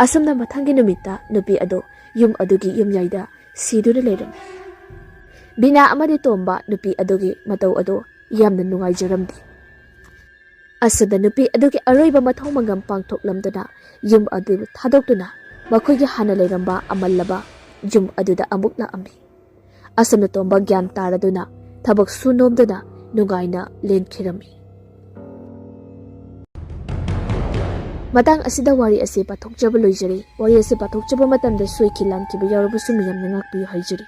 ꯑꯁꯨꯝꯅ ꯃꯊꯪꯒꯤ ꯅꯨꯃꯤꯠꯇ ꯅꯨꯄꯤ ꯑꯗꯨ ꯌꯨꯝ ꯑꯗꯨꯒꯤ ꯌꯨꯝꯌꯥꯏꯗ ꯁꯤꯗꯨꯅ ꯂꯩꯔꯝꯃꯤ꯫ ꯕꯤꯅꯥ ꯑꯃꯗꯤ ꯇꯣꯝꯕ ꯅꯨꯄꯤ ꯑꯗꯨꯒꯤ ꯃꯇꯧ ꯑꯗꯨ ꯌꯥꯝꯅ ꯅꯨꯡꯉꯥꯏꯖꯔꯝꯗꯦ꯫ ꯑꯁꯨꯝꯅ ꯅꯨꯄꯤ ꯑꯗꯨꯒꯤ ꯑꯔꯣꯏꯕ ꯃꯊꯧ ꯃꯉꯝ ꯄꯥꯡꯊꯣꯛꯂꯝꯗꯨꯅ ꯌꯨꯝ ꯑꯗꯨ ꯊꯥꯗꯣꯛꯇꯨꯅ ꯃꯈꯣꯏꯒꯤ ꯍꯥꯟꯅ ꯂꯩꯔꯝꯕ ꯑꯃꯜꯂꯕ ꯌꯨꯝ ꯑꯗꯨꯗ ꯑꯃꯨꯛ ꯂꯥꯛꯑꯝꯃꯤ꯫ ꯑꯁꯨꯝꯅ ꯇꯣꯝꯕ ꯒ꯭ꯌꯥꯟ ꯇꯥꯔꯗꯨꯅ ꯊꯕꯛ ꯁꯨ ꯅꯣꯝꯗꯅ ꯅꯨꯡꯉꯥꯏꯅ ꯂꯦꯟꯈꯤꯔꯝꯃꯤ꯫ ꯃꯇꯥꯡ ꯑꯁꯤꯗ ꯋꯥꯔꯤ ꯑꯁꯤ ꯄꯥꯊꯣꯛꯆꯕ ꯂꯣꯏꯖꯔꯦ꯫ ꯋꯥꯔꯤ ꯑꯁꯤ ꯄꯥꯊꯣꯛꯆꯕ ꯃꯇꯝꯗ ꯁꯣꯏꯈꯤ ꯂꯥꯟꯈꯤꯕ ꯌꯥꯎꯔꯕꯁꯨ ꯃꯌꯥꯝꯅ ꯉꯥꯛꯄꯤꯌꯨ ꯍꯥꯏꯖꯔꯤ꯫